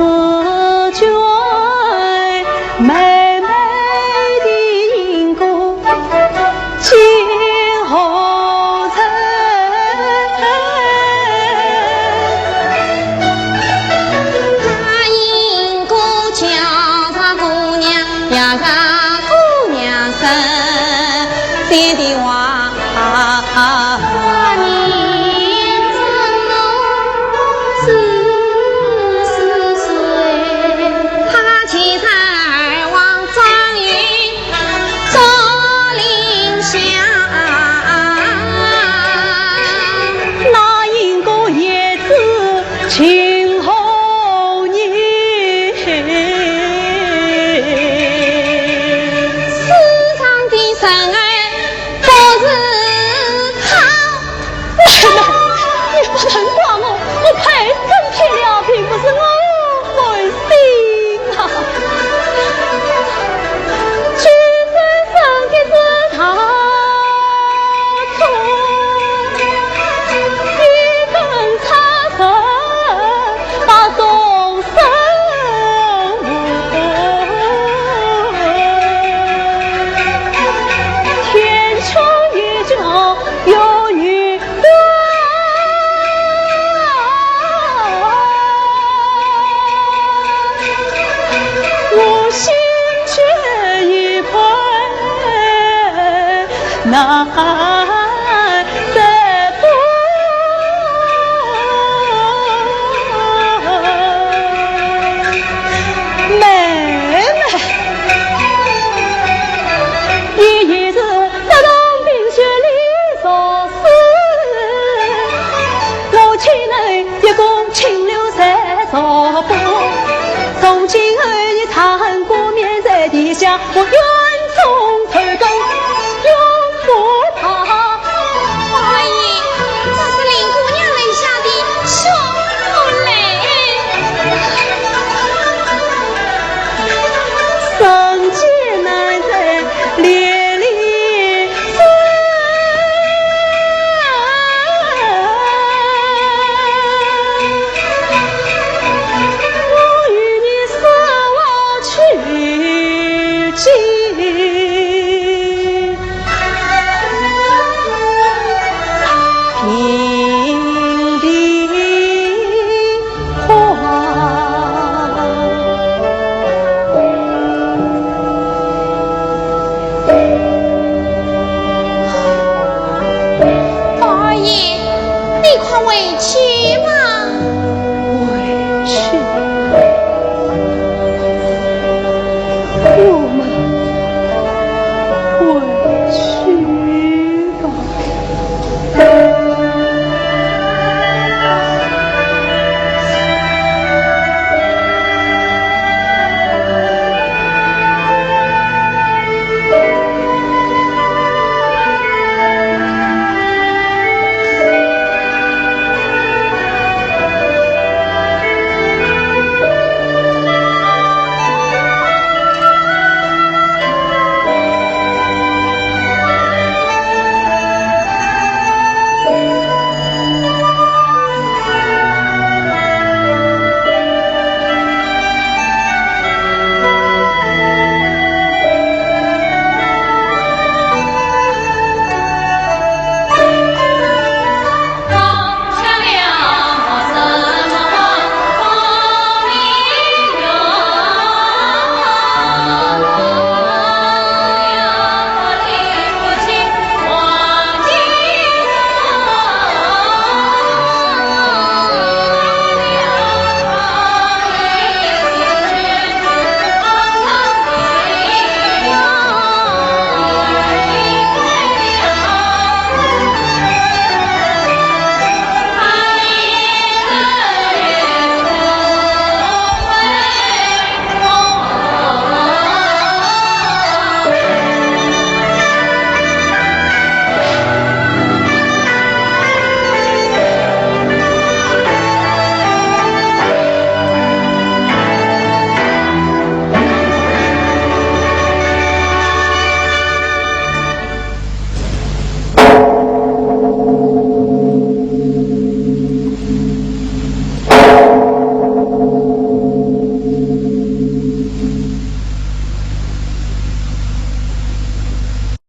君，妹妹的因果 今后人。答应过叫啥姑娘，要啥姑娘身边的话。 那因果也知情何以？世上的人儿不是他。妹妹，你不能怪我，我太生气了，并不是我。 不信啊！举头望见是大地，一根插针把众生护。天长地久，有你 我心却已快难再不。妹妹，你也是 这东冰雪里作死，我岂能一个停留在昨日？从今后你长恨挂念在地下，我愿从头更，永不怕。宝二爷，这是林姑娘留下的 秋泪。人间难得连理分，我与你舍我取经。 宝二爷，你快回去吧。